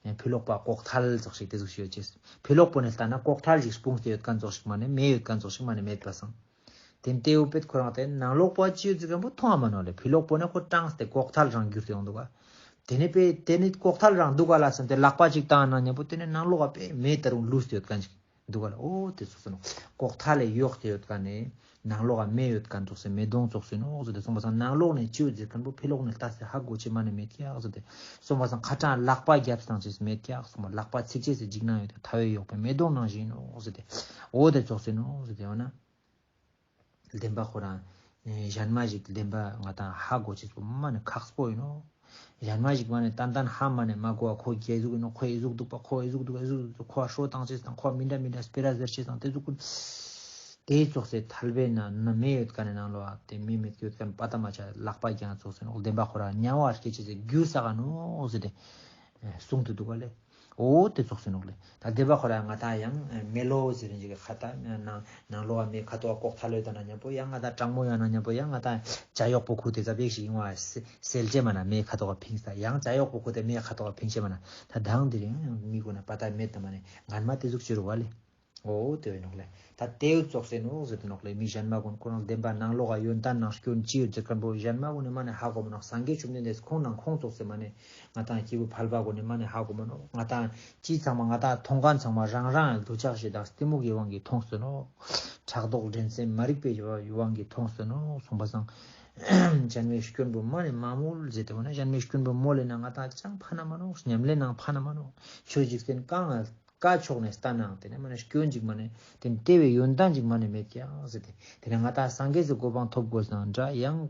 ཨེ་ཕི་ལོག་པ་ལྐོག་ཐལ་ཙོགས་ཤིག་དེ་ཟུག་ཤིག་ཡོད་ཅེས། ཕི་ལོག་པོ་ནས་ལྟ་ན་ལྐོག་ཐལ་ཞིག་སྤུངས་ཏེ་ཡོད་མཁན་ཙོགས་ཤིག་མ་ནས་མེ་ཡོད་མཁན་ཙོགས་ཤིག་མ་ནས་མེད་པ་སང་། དེ་ནི་དེ་འོ་པེད་ཁོ་རང་དེ་ནང་ལོག་པ་ཅི་ཡོད་ཟེར་མཁན་པོ་མཐོང་བ་མ་ནོག་ལེ། ཕི་ལོག་པོ་ནས་ཁོ་གྲངས་ཏེ་ལྐོག་ཐལ་རང་གྱུར་ཏེ་ཡོང་འདུག་ག། དེ་ནི་པེ་དེ་ནི་ལྐོག་ཐལ་རང་འདུག་ག་ལ་སེམས་ཏེ་ལག་པ་ཅིག་བཏང་ན་མཉམ་པོ་དེ་ནི་ནང་ལོག་ག་པེ་མེ་ད་རུང་ལུས་ཏེ་ཡོད་མཁན་ཅིག་འདུག་ག་ལ། འོ་དེ་ཙོགས་སེ་ནོག། ལྐོག་ཐལ་ལས་གཡོགས་ཏེ་ཡོད་མཁན་ནི་ནང་ལོག་ག་མེ་ཡོད་མཁན་ཙོགས་སེ་མེ་དོང་ཙོགས་སེ་ནོག་ཟེར་ཏེ་གསུངས་པ་སང་། ནང་ལོག་ནས་ཅི་ཡོད་ཟེར་མཁན་པོ་ཕི་ལོག་ནས་ལྟ་སྟེ་ཧ་གོ་ཅེས་མ་ནས་མེད་ཀྱག་ཟེར་ཏེ་གསུངས་པ་སང་། ཁ་གྲངས་ལག་པ་རྒྱབ་སྟངས་ཅེས་མེད་ཀྱག་གསུངས་པ། ལག་པ་ཚིག་ཅེས་སི་འཇིགས་སྣང་ཡོད་དེ་ཐ་བས་གཡོགས་པའི་མེ་དོང་ནང་བཞིན་ནོག་ཟེར་ཏེ། འོ་དེ་ཙོགས་སེ་ནོག་ཟེར་ཏེ་འོ་ན། བདེན་པ་ཁོ་རང་ཨེ་གཞན་མ་ཞིག་བདེན་པ་ང་དང་ཧ་གོ་ཅེས་པོ་མ་ནི་ཁག་པོ་ཡིན་ནོག། གཞན་མ་ཞིག་མ་ནི་ཏན་ཏན་ཧ་མ་ནི་མ་གོ་བ་ཁོ་རྒྱལ་ཟུག་ཡིན་ནོག། ཁོ་ཨེ་ཟུག་འདུག་པ། ཁོ་ཨེ་ཟུག་འདུག་ཨེ་ཟུག་འདུག། ཁོ་ཧྲོ་བཏང་ཅེས་དང་ཁོ་མི་འདྲ་མི་འདྲ་སྤེ་ར་ཟེར་ཅེས་དང་དེ་ཟུག་ཀུན། དེ་ཙོགས་སེ་ཐལ་བའི་ནང་ན་མེ་ཡོད་མཁན་ནི་ནང་ལོག་ཨ་དེ་མེ་མེད་ཡོད་མཁན་པ་ད་མ་ཆ་ལག་པ་རྒྱང་ཙོགས་སེ་ནོག། བདེན་པ་ཁོ་རང་དམྱལ་བ་སྐྱེ་ཅེས་སི་རྒྱུ་བསགས་ག་ནོག་ཟེར་ཏེ་གསུངས་ཏེ་འདུག་ག་ལེ། འོ་དེ་ཙོགས་སེ་ནོག་ལེ། ད་བདེན་པ་ཁོ་རང་ང་དང་ཡང་མེ་ལོང་ཟེར་རིན་ཅིག་གི་ཁ་ད་ནང་ནང་ལོག་ག་མེ་ཁ་ཐོག་ལྐོག་ཐལ་ལོས་ད་ན་མཉམ་པོ་ཡང་ང་དང་གྲང་མོ་ཡང་ན་མཉམ་པོ་ཡང་ང་དང་ཇ་ཡོག་པོ་ཁུ་དེ་ཙ་པིག་ཞིག་ཡིན་བ་སེལ་ཅེས་མ་ན་མེ་ཁ་ཐོག་ཕིངས་ད་ཡང་ཇ་ཡོག་པོ་ཁུ་དེ་མེ་ཁ་ཐོག་ཕིངས་ཅེས་མ་ན་ད་དང་དེ་རིང་ཡང་མི་གུན་ན་པ་ད་མེད་ད་མ་ནི་ངན་མ་དེ་ཟུག་ཅི་རུ་བ་ལེ། འོ་དེ་བས་ནོག་ལེ། ད་དེའུ་ཙོགས་སེ་ནོག་ཟེར་ཏེ་ནོག་ལེ། མི་གཞན་མ་གུན་ཁོ་རང་བདེན་པ་ནང་ལོག་ག་ཡོན་ཏན་ནང་སྐྱོན་ཅི་ཡོད་ཟེར་མཁན་པོ་གཞན་མ་གུན་ནི་མ་ནི་ཧ་གོ་མ་ནོག། སངས་རྒྱས་བཅོམ་ལྡན་འདས་ཁོང་ནང་ཁོང་ཙོགས་སེ་མ་ནི་ང་དང་སྐྱེས་བུ་ཕལ་པ་གུན་ནི་མ་ནི་ཧ་གོ་མ་ནོག། ང་དང་ཅི་ཚང་མ་ང་དང་མཐོང་མཁན་ཚང་མ་རང་རང་འདོད་ཆགས་ཞེ་སྡང་གཏི་མུག་གི་དབང་གིས་མཐོང་སྟེ་ནོག། ཕྲག་དོག་འགྲན་སེམས་མ་རིག་པའི་དབང་གིས་མཐོང་སྟེ་ནོག་གསུངས་པ་སང་། གཞན་མའི་སྐྱོན་པོ་མ་ནི་མ་མོལ་ཟེར་ཏེ་འོ་ན་གཞན་མའི་སྐྱོན་པོ་མོལ་ལེ་ན་ང་དང་ཅང་ཕན་ན་མ་ནོག། ཉམས་ལེན་ནང་ཕན་ན་མ་ནོག། ཆོས་འཇིག་རྟེན་གང་ང་ཀ་ཕྱོགས་ནས་ལྟ་ནའང་དེ་ནས་མ་ནི་སྐྱོན་ཅིག་མ་ནི་དེ་ནི་དེ་བས་ཡོན་ཏན་ཅིག་མ་ནི་མེད་ཀྱག་ཟེར་ཏེ། དེ་ནས་ང་དང་སངས་རྒྱས་སི་གོ་འཕང་ཐོབ་དགོས་ན་འདྲ་ཡང་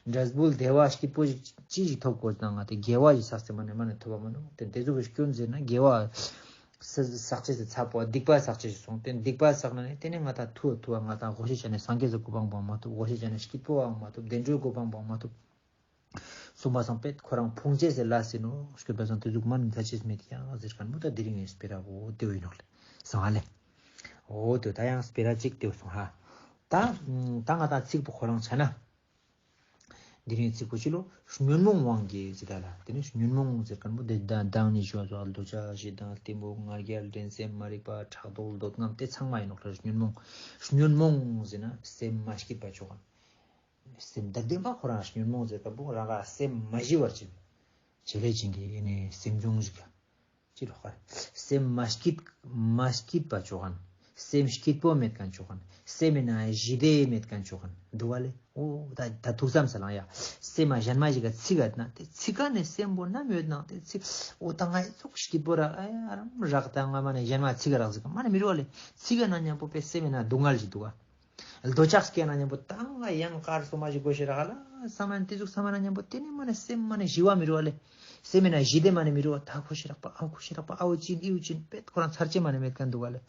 འབྲས་བུ་བདེ་བ་སྐྱིད་པོ་ཞིག་ཅི་ཞིག་ཐོབ་དགོས་ན་ང་དེ་དགེ་བ་ཞིག་བསགས་ཏེ་མ་ནི་མ་ནི་ཐོབ་པ་མ་ནོག། དེ་དེ་ཟུག་གི་སྐྱོན་ཟེར་ན་དགེ་བ་བསགས་ཅེས་སི་ཚབ་པོ་སྡིག་པ་བསགས་ཅེས་སི་སོང་། དེ་སྡིག་པ་བསགས་ན་ནི་དེ་ནས་ང་དང་ཐུ་ཐུ་བ་ང་དང་དགོས་ཤེས་ཅན་ནི་སངས་རྒྱས་སི་གོ་འཕང་པོ་མ་ཐོབ། དགོས་ཤེས་ཅན་ནི་སྐྱིད་པོའང་མ་ཐོབ། བདེ་འགྲོའི་གོ་འཕང་པོ་མ་ཐོབ། གསུངས་པ་སང་པེད་ཁོ་རང་ཕུང་ཅེས་སི་ལས་ཡིན་ནོག། སྐྱོད་པ་སང་དེ་ཟུག་མ་ནི་མཛད་ཅེས་མེད་ཀྱག་ཟེར་མཁན་པོ་ད་དེ་རིང་ངི་སྤེ་ར་བོ་དེ་བོ་ཡིན་ནོག་ལེ། སོང་ཧ་ལེ། འོ་དེ་ད་ཡང་སྤེ་ར་གཅིག་དེ་བོ་སོང་ཧ། ད་ད་ང་དང་ཚིག་པོ་ཁོ་རང་ཆ་ན། དེ་རིང་ཚིག་པོ་ཅི་ལོ། ཉོན་མོངས་དབང་གིས་ཟེར་ད་ལ། དེ་ནི་ཉོན་མོངས་ཟེར་མཁན་པོ་དེ་ད་དང་ནི་ཞུ་བ་ལ་འདོད་ཆགས་ཞེ་སྡང་གཏི་མུག་ང་རྒྱལ་འགྲན་སེམས་མ་རིག་པ་ཕྲག་དོག་འདོད་རྔམ་དེ་ཚང་མ་ཡིན་ནོག་ལེ། ཉོན་མོངས། ཉོན་མོངས་ཟེར་ན་སེམས་མ་སྐྱིད་པ་ཆོག་ག། སེམས་ད་བདེན་པ་ཁོ་རང་ཉོན་མོངས་ཟེར་མཁན་པོ་རང་རང་སེམས་མ་ཞི་བར་བྱེད། བྱེད་ལས་ཅན་གྱི་ཨེ་ནི་སེམས་བྱུང་ཞིག་ཡ། ཅི་ལོག་ག། སེམས་མ་སྐྱིད་མ་སྐྱིད་པ་ཆོག་ག། སེམས་སྐྱིད་པོ་མེད་མཁན་ཆོག་ག། སེམས་མེད་ན་ཞི་བདེ་མེད་མཁན་ཆོག་ག། འདུག་ག་ལེ། འོ་ད་ད་ཐུགས་བསམ་ས་ལང་ཡ། སེམས་མ་གཞན་མ་ཞིག་ག་ཚིག་ག་ན་དེ་ཚིག་ག་ནས་སེམས་པོ་ནམ་ཡོད་ནང་དེ་ཚིག་འོ་ད་ང་ཨི་ཙོགས་སྐྱིད་པོ་རག་ཨ་ཡ་རམ་རག་ད་ང་མ་ནས་གཞན་མ་ཚིག་ག་རག་ཟིག་མ་ནས་མི་རུ་བ་ལེ། ཚིག་ག་ན་མཉམ་པོ་པེ་སེམས་མེད་ན་སྡུག་བསྔལ་ཞིག་འདུག་ག། འདོད་ཆགས་སྐྱེ་ན་མཉམ་པོ་ད་ང་ཡང་དཀར་སོ་མ་ཞིག་དགོས་ཤེས་རག་ལ་བསམ་ན་དེ་ཟུག་བསམ་ན་མཉམ་པོ་དེ་ནི་མ་ནི་སེམས་མ་ནི་ཞི་བ་མི་རུ་བ་ལེ། སེམས་མེད་ན་ཞི་བདེ་མ་ནི་མི་རུ་བ། ད་དགོས་ཤེས་རག་པ་ཨ་དགོས་ཤེས་རག་པ་ཨ་འོ་ཅིན་ཨི་འོ་ཅིན་པེད་ཁོ་རང་ཚར་ཅེས་མ་ནི་མེད་མཁན་འདུག་ག་ལེ།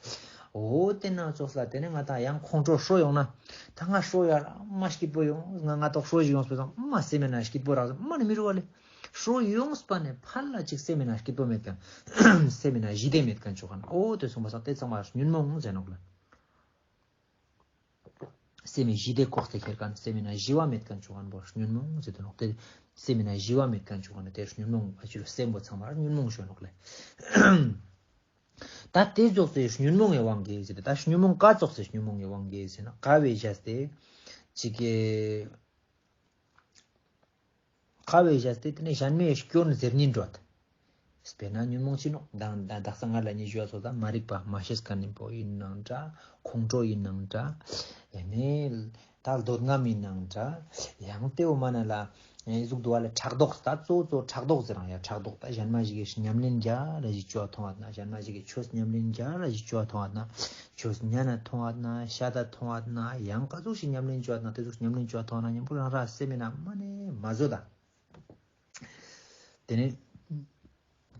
འོ་དེ་ན་ཙོགས་ལ་དེ་ནི་ང་དང་ཡང་ཁོང་ཁྲོ་ཧྲོ་ཡོང་ན་ད་ང་ཧྲོ་ཡ་ར་མ་སྐྱིད་པོ་ཡོང་ང་ང་ཏོག་ཧྲོ་ཞིག་ཡོང་སོ་ཙང་མ་སེམས་མེད་ན་སྐྱིད་པོ་རག་མ་ནི་མི་རུ་བ་ལེ། ཧྲོ་ཡོངས་པ་ནས་ཕར་ལ་ཅིག་སེམས་མེད་ན་སྐྱིད་པོ་མེད་མཁན། སེམས་མེད་ན་ཞི་བདེ་མེད་མཁན་ཆོག་ག་ན། འོ་དེ་གསུངས་པ་སང་དེ་ཚང་མ་ཉོན་མོངས་ཟེར་ནོག་ལེ། སེམས་མེད་ཞི་བདེ་ལྐོག་སྟེ་ཁྱེར་མཁན། སེམས་མེད་ན་ཞི་བ་མེད་མཁན་ཆོག་ག་ན་པོ་ཉོན་མོངས་ཟེར་དུ་ནོག་ལེ། སེམས་མེད་ན་ཞི་བ་མེད་མཁན་ཆོག་ག་ན་དེ་ཉོན་མོངས་ཨ་ཅི་ལོ་སེམས་པོ་ཚང་མ་ཉོན་མོངས་ཞུ་ནོག་ལེ། ད་དེ་ཙོགས་སེ་ཉོན་མོངས་ཀྱི་དབང་གིས་ཟེར་ཏེ་ད་ཉོན་མོངས་ཀ་ཙོགས་སེ་ཉོན་མོངས་ཀྱི་དབང་གིས་ཟེར་ན་ཀ་བའི་བྱས་ཏེ་ཅིག་གི་དཀའ་བའི་བཞག་སྟེ་དེ་ནས་གཞན་མའི་སྐྱོན་ཟེར་ཉིན་འགྲོ། དཔེར་ན་ཉོན་མོངས་ཅི་ནོག་དང་དག་ས་ང་ལ་ཉེ་ཞུ་བ་སོགས་དང་མ་རིག་པ་མ་ཤེས་མཁན་པོ་ཡིན་ནང་འདྲ། ཁོང་ཁྲོ་ཡིན་ནང་འདྲ། ཡང་ནས་ད་འདོད་རྔམ་ཡིན་ནང་འདྲ། ཡང་དེའོ་མ་ན་ལ་ཨེ་ཟུག་དུ་བ་ལ་ཕྲག་དོག་ད་གཙོ་གཙོ་ཕྲག་དོག་ཟེར་རང་ཡ་ཕྲག་དོག་ད་གཞན་མ་ཞིག་གི་ཉམས་ལེན་རྒྱ་ར་ཞིག་བཅོ་ཐོང་བ་ན་གཞན་མ་ཞིག་གི་ཆོས་ཉམས་ལེན་རྒྱ་ར་ཞིག་བཅོ་ཐོང་བ་ན་ཆོས་ཉན་ན་ཐོང་བ་ན་ཤ་ད་ཐོང་བ་ན་ཡང་ག་ཟུག་ཞིག་ཉམས་ལེན་བཅོ་ཐོང་བ་ན་དེ་ཟུག་ཉམས་ལེན་བཅོ་ཐོང་བ་ན་ཉམ་པོ་རང་ར་སེམས་མེད་ན་མ་ནས་མ་བཟོ་ད། དེ་ནས་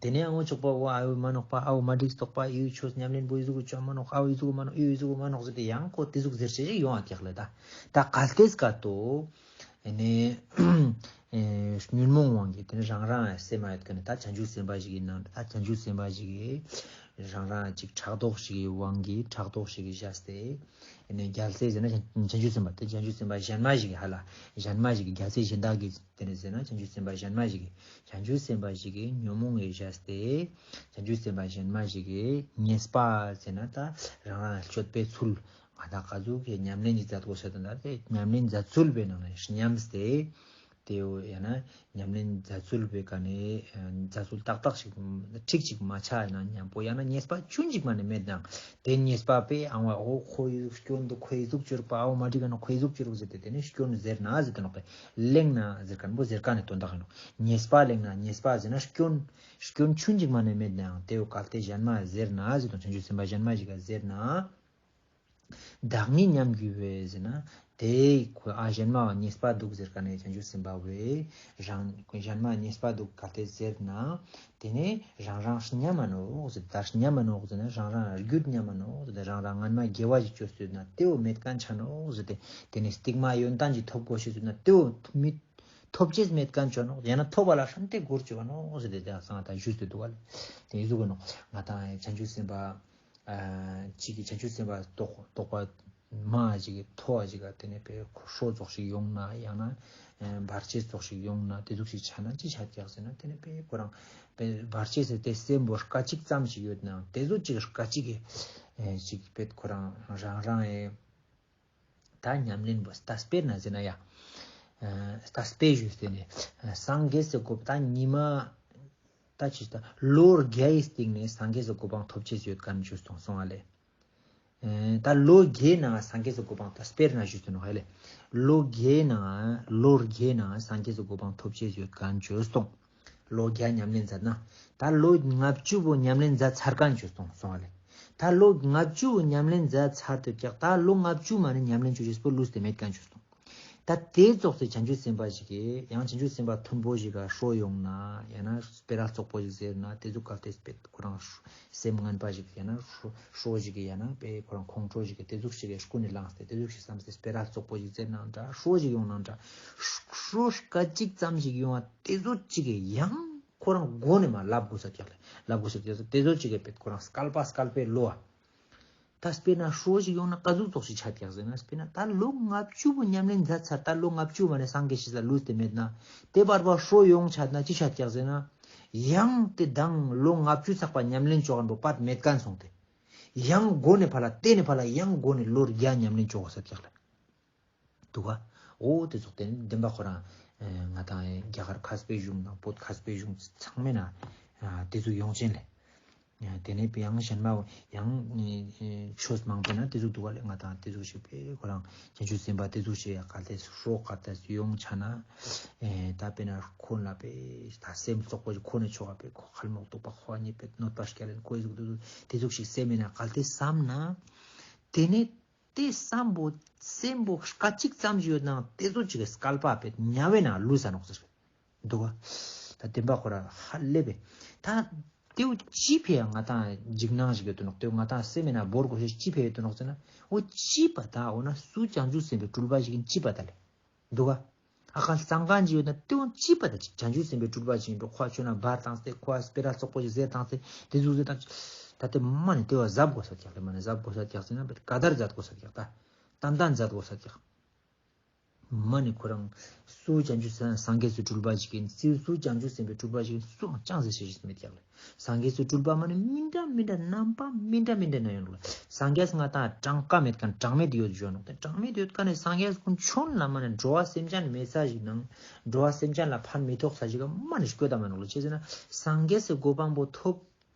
དེ་ནས་ཨ་འོ་ཆོག་པ་འོ་ཨ་འོ་མ་ནོག་པ་ཨ་འོ་མ་འགྲིག་སྟོག་པ་ཨི་འོ་ཆོས་ཉམས་ལེན་པོ་ཨི་ཟུག་གི་ཅོ་མ་ནོག་ཨ་འོ་ཨི་ཟུག་གི་མ་ནོག་ཨི་འོ་ཨི་ཟུག་གི་མ་ནོག་ཟེར་ཏེ་ཡང་ཁོ་དེ་ཟུག་ཟེར་ཅེས་ཞིག་ཡོང་བ་ཀྱག་ལེ་ད། ད་གལ་ཏེ་སྐད་དོ་ཨེ་ནས་ཨེ་ཉོན་མོངས་དབང་གིས་དེ་ནས་རང་རང་སེམས་མ་ཡོད་ཀ་ནས་ད་བྱང་ཆུབ་སེམས་དཔའ་ཞིག་ཡིན་ནང་ད་བྱང་ཆུབ་སེམས་དཔའ་ཞིག་གིས་རང་རང་ཅིག་ཕྲག་དོག་ཞིག་གི་དབང་གིས་ཕྲག་དོག་ཞིག་གིས་བཞག་སྟེ་ཨེ་ནས་རྒྱལ་སྲས་ཟེར་ན་བྱང་ཆུབ་སེམས་དཔའ་དེ་བྱང་ཆུབ་སེམས་དཔའ་གཞན་མ་ཞིག་གི་ཧ་ལ་གཞན་མ་ཞིག་གི་རྒྱལ་སྲས་གཞན་དག་གི་དེ་ནས་ཟེར་ན་བྱང་ཆུབ་སེམས་དཔའ་གཞན་མ་ཞིག་གི་བྱང་ཆུབ་སེམས་དཔའ་ཞིག་གི་ཉོན་མོངས་ཡེ་བཞག་སྟེ་བྱང་ཆུབ་སེམས་དཔའ་གཞན་མ་ཞིག་གི་ཉེས་པ་ཟེར་ན་ད་རང་རང་སྤྱོད་པའི་ཚུལ་ང་དང་ག་ཟུག་གི་ཉམས་ལེན་གྱི་མཛད་དགོས་ཤེས་དང་ད་དེ་ཉམས་ལེན་མཛད་ཚུལ་བའི་ནང་ནས་ཉམས་ཏེ་དེའོ་ཡང་ན་ཉམས་ལེན་མཛད་ཚུལ་བའི་ཀ་ནས་མཛད་ཚུལ་ཏག་ཏག་ཞིག་ཁྲིག་ཅིག་མ་ཆགས་ན་ཉམ་པོ་ཡང་ན་ཉེས་པ་ཆུན་ཅིག་མ་ནས་མེད་ནའང་དེ་ཉེས་པ་པས་ཨང་བ་འོ་ཁོ་ཡི་སྐྱོན་དུ་ཁོ་ཡི་ཟུག་ཅིག་རུག་པ་ཨའོ་མ་འགྲིག་ག་ན་ཁོ་ཡི་ཟུག་ཅིག་རུག་ཟེར་ཏེ་དེ་ནས་སྐྱོན་ཟེར་ན་ཟེར་ཏེ་ནོག་པས་གླེང་ན་ཟེར་མཁན་པོ་ཟེར་མཁན་ནི་དོན་དག་ཡིན་ནོག་ཉེས་པ་གླེང་ན་ཉེས་པ་ཟེར་ན་སྐྱོན་སྐྱོན་ཆུན་ཅིག་མ་ནས་མེད་ནའང་དེའོ་གལ་ཏེ་གཞན་མ་ཟེར་ན་ཟེར་དང་བྱང་ཆུབ་སེམས་དཔའ་གཞན་མ་ཞིག་ག་ཟེར་ན། བདག་ཉིད་ཉམས་རྒྱུ་བས་ཟེར་ན། དེ་ཁོ་ཨ་གཞན་མ་ཉེས་པ་འདུག་ཟེར་ཀ་ནས་བྱང་ཆུབ་སེམས་དཔའ་བས་རང་གཞན་མ་ཉེས་པ་འདུག་གལ་ཏེ་ཟེར་ན། དེ་ནས་རང་རང་ཉམས་མ་ནོག་ཟེར་ད་ཉམས་མ་ནོག་ཟེར་ན་རང་རང་རྒྱུད་ཉམས་མ་ནོག་ཟེར་ད་རང་རང་སྔན་མ་དགེ་བ་ཞིག་བཅོས་ཟེར་ན་དེའོ་མེད་མཁན་ཆ་ནོག་ཟེར་ཏེ་དེ་ནས་སྟིང་མ་ཡོན་ཏན་ཞིག་ཐོབ་དགོས་ཤེས་ཟེར་ན་དེའོ་མི་ཐོབ་ཅེས་མེད་མཁན་ཆ་ནོག་ཡང་ན་ཐོབ་པ་ལ་ཧྲན་ཏེ་སྒོར་ཅི་བ་ནོག་ཟེར་ཏེ་དེ་སང་ད་ཞུས་ཏེ་འདུག་ག་ལེ། དེ་ཟུག་གི་ནོག་ང་དང་བྱང་ཆུབ་སེམས་དཔའ། ཅིག་གིས་བྱང་ཆུབ་སེམས་དཔའ་རྟོགས་རྟོགས་པ་མ་ཅིག་གིས་མཐོ་བ་ཅིག་ག་དེ་ནས་པའི་ཁོ་ཧྲོ་ཙོགས་ཤིག་ཡོང་ན་ཡང་ན་བར་ཆད་ཙོགས་ཤིག་ཡོང་ན་དེ་ཟུག་ཞིག་ཆ་ན་ཅི་ཆ་ཀྱག་ཟེར་ན་དེ་ནས་པའི་ཁོ་རང་པའི་བར་ཆད་ཟེར་ཏེ་སེམས་པོ་སྐད་ཅིག་ཙམ་ཞིག་ཡོད་ནའང་དེ་ཟུག་ཅིག་སྐད་ཅིག་གིས་ཅིག་པའི་ཁོ་རང་རང་རང་ཨེ་ད་ཉམས་ལེན་པོ་ད་དཔེར་ན་ཟེར་ན་ཡ། ད་དཔེ་ཞུས་ཏེ་ནས་སངས་རྒྱས་སི་གོ་འཕང་ད་ཉི་མ་ད་ཅི་ད་ལོ་བརྒྱའི་སྟེང་ནས་སངས་རྒྱས་སི་གོ་འཕང་ཐོབ་ཅེས་ཡོད་མཁན་ཞུས་སོང་སོང་ཨ་ལེ། ད་ལོ་བརྒྱའི་ནང་སངས་རྒྱས་སི་གོ་འཕང་ད་དཔེར་ན་ཞུས་ཏེ་ནོག་ཧ་ལེ། ལོ་བརྒྱའི་ནང་ལོ་བརྒྱའི་ནང་སངས་རྒྱས་སི་གོ་འཕང་ཐོབ་ཅེས་ཡོད་མཁན་ཞུས་སོང་། ལོ་བརྒྱ་ཉམས་ལེན་མཛད་ན། ད་ལོ་ལྔ་བཅུ་བོ་ཉམས་ལེན་མཛད་ཚར་མཁན་ཞུས་སོང་སོང་ཨ་ལེ། ད་ལོ་ལྔ་བཅུ་བོ་ཉམས་ལེན་མཛད་ཚར་ཏེ་ཀྱག་ད་ལོ་ལྔ་བཅུ་མ་ནས་ཉམས་ལེན་བཅོ་ཅེས་པོ་ལུས་ཏེ་མེད་མཁན་ཞུས་སོང་། ད་དེ་ཙོགས་སེ་བྱང་ཆུབ་སེམས་དཔའ་ཞིག་གིས་ཡང་བྱང་ཆུབ་སེམས་དཔའ་མཐོན་པོ་ཞིག་ག་ཧྲོ་ཡོང་ན་ཡང་ན་སྤེ་ར་བཙོག་པོ་ཞིག་ཟེར་ན་དེ་ཟུག་གལ་ཏེ་སྤེ་ཁོ་རང་སེམས་ངན་པ་ཞིག་ཡང་ན་ཧྲོ་ཞིག་གི་ཡང་ན་པེ་ཁོ་རང་ཁོང་ཁྲོ་ཞིག་གི་དེ་ཟུག་ཞིག་གི་ཀུན་ནས་བསླངས་ཏེ་དེ་ཟུག་ཞིག་བསམས་ཏེ་སྤེ་ར་བཙོག་པོ་ཞིག་ཟེར་ནའང་འདྲ་ཧྲོ་ཞིག་ཡོང་ནའང་འདྲ་ཧྲོ་སྐད་ཅིག་ཙམ་ཞིག་ཡོང་བ་དེ་ཟུག་ཅིག་གི་ཡང་ཁོ་རང་མགོ་ནས་མ་ལབ་དགོས་ས་ཀྱག་ལེ་ལབ་དགོས་ས་ཀྱག་དེ་ཟུག་ཅིག་གི་པེ་ཁོ་རང་སྐལ་པ་སྐལ་པའི་ལོ་བ། ད་དཔེར་ན་ཧྲོ་ཞིག་ཡོང་ན་ག་ཟུག་ཙོགས་ཤིག་ཆ་ཀྱག་ཟེར་ན་དཔེར་ན་ད་ལོ་ལྔ་བཅུ་བོ་ཉམས་ལེན་མཛད་ཚར་ད་ལོ་ལྔ་བཅུ་མ་ནས་སངས་རྒྱས་ཤིག་ལ་ལུས་ཏེ་མེད་ན་དེ་བར་བར་ཧྲོ་ཡོང་ཆ་ན་ཅི་ཆ་ཀྱག་ཟེར་ན། ཡང་དེ་དང་ལོ་ལྔ་བཅུ་ཚག་པ་ཉམས་ལེན་བཅོ་མཁན་པོ་པད་མེད་མཁན་སོང་སྟེ། ཡང་མགོ་ནས་ཕར་ལ་དེ་ནས་ཕར་ལ་ཡང་མགོ་ནས་ལོ་བརྒྱ་ཉམས་ལེན་བཅོ་དགོས་ས་ཀྱག་ལེ། འདུག་ག་འོ་དེ་ཙོགས་དེ་ནི་བདེན་པ་ཁོ་རང་ང་དང་རྒྱ་གར་མཁས་པའི་གཞུང་དང་བོད་མཁས་པའི་གཞུང་ཚང་མའི་ནང་དེ་ཙོགས་ཡོང་ཅན་ལེ། དེ་ནས་ཡང་གཞན་མ་ཡང་ཆོས་མང་པོའི་ནང་དེ་ཟུག་འདུག་ག་ལེ། ང་དང་དེ་ཟུག་ཞིག་པེ་ཁོ་རང་བྱང་ཆུབ་སེམས་དཔའ་དེ་ཟུག་ཞིག་ཡ་གལ་ཏེ་ཧྲོ་གལ་ཏེ་ཡོང་ཆ་ན། ད་དཔེར་ན་ཁོ་ལ་པེ་ད་སེམས་བཙོག་པོ་ཞིག་ཁོ་ནས་ཆོག་ག་པེ་ཁོ་ཁལ་མོག་དུག་པ་ཁོ་གཉིས་པེ་གནོད་པ་སྐྱལ་ལེན་ཁོ་ཟུག་དེ་ཟུག་དེ་ཟུག་ཞིག་སེམས་མེད་ན་གལ་ཏེ་བསམ་ན། དེ་ནས་དེ་བསམ་པོ་སེམས་པོ་སྐད་ཅིག་ཙམ་ཞིག་ཡོད་ནའང་དེ་ཟུག་ཅིག་གི་སྐལ་པ་པེ་དམྱལ་བའི་ནང་ལུས་ས་ནོག་ཟེར། འདུག་ག་ད་བདེན་པ་ཁོ་ར་ཧ་ལས་པས། ད་དེའུ་ཅི་ཕི་ཡ་ང་དང་འཇིགས་སྣང་ཞིག་ཡོད་དོ་ནོག་དེའུ་ང་དང་སེམས་མེད་ན་བོར་དགོས་ཤེས་ཅི་ཕི་ཡ་ཡོད་དོ་ནོག་ཟེར་ན། འོ་ཅི་པ་ད་འོ་ན་སུ་བྱང་ཆུབ་སེམས་དཔའི་སྤྲུལ་པ་ཞིག་ཡིན་ཅི་པ་ད་ལེ། འདུག་ག་ཨ་ཁ་སང་གང་ཅི་ཡོད་ན་དེའུ་ཅི་པ་ད་ཅིག་བྱང་ཆུབ་སེམས་དཔའི་སྤྲུལ་པ་ཞིག་ཡིན་འགྲོ་ཁོ་ཆོས་ན་འབར་བཏང་སྟེ་ཁོ་སྤེ་ར་བཙོག་པོ་ཞིག་ཟེར་བཏང་སྟེ་དེ་ཟུག་ཟེར་བཏང་། ད་དེ་མ་ནི་དེ་བ་གཟབ་དགོས་ས་ཀྱག་ལེ། མ་ནི་གཟབ་དགོས་ས་ཀྱག་ཟེར་ན་བེད་ཀ་དར་མཛད་དགོས་ས་ཀྱག་ད། ཏན་ཏན་མཛད་དགོས་ས་ཀྱག་མ་ནི་ཁོ་རང་སུ་བྱང་ཆུབ་སངས་རྒྱས་སི་སྤྲུལ་པ་ཞིག་ཡིན། སུ་བྱང་ཆུབ་སེམས་དཔའི་སྤྲུལ་པ་ཞིག་ཡིན། སུའང་ཅང་ཟེར་ཤེས་ཤེས་མེད་ཀྱག་ལེ། སངས་རྒྱས་སི་སྤྲུལ་པ་མ་ནི་མི་འདྲ་མི་འདྲ་རྣམ་པ་མི་འདྲ་མི་འདྲ་ན་ཡོང་ལེ། སངས་རྒྱས་ང་ཏང་གྲངས་ཀ་མེད་མཁན་གྲངས་མེད་ཡོད་ཞུ་ནོག། དེ་གྲངས་མེད་ཡོད་མཁན་ནི་སངས་རྒྱས་ཀུན་མཆོད་ལ་མ་ནི་འགྲོ་བ་སེམས་ཅན་མེད་ས་ཞིག་ནང་འགྲོ་བ་སེམས་ཅན་ལ་ཕན་མི་ཐོགས་ས་ཞིག་ག་མ་ནི་སྐྱོད་ད་མ་ནོག་ལེ། ཅི་ཟེར་ན་སངས་རྒྱས་སི་གོ་འཕང་པོ་ཐོབ་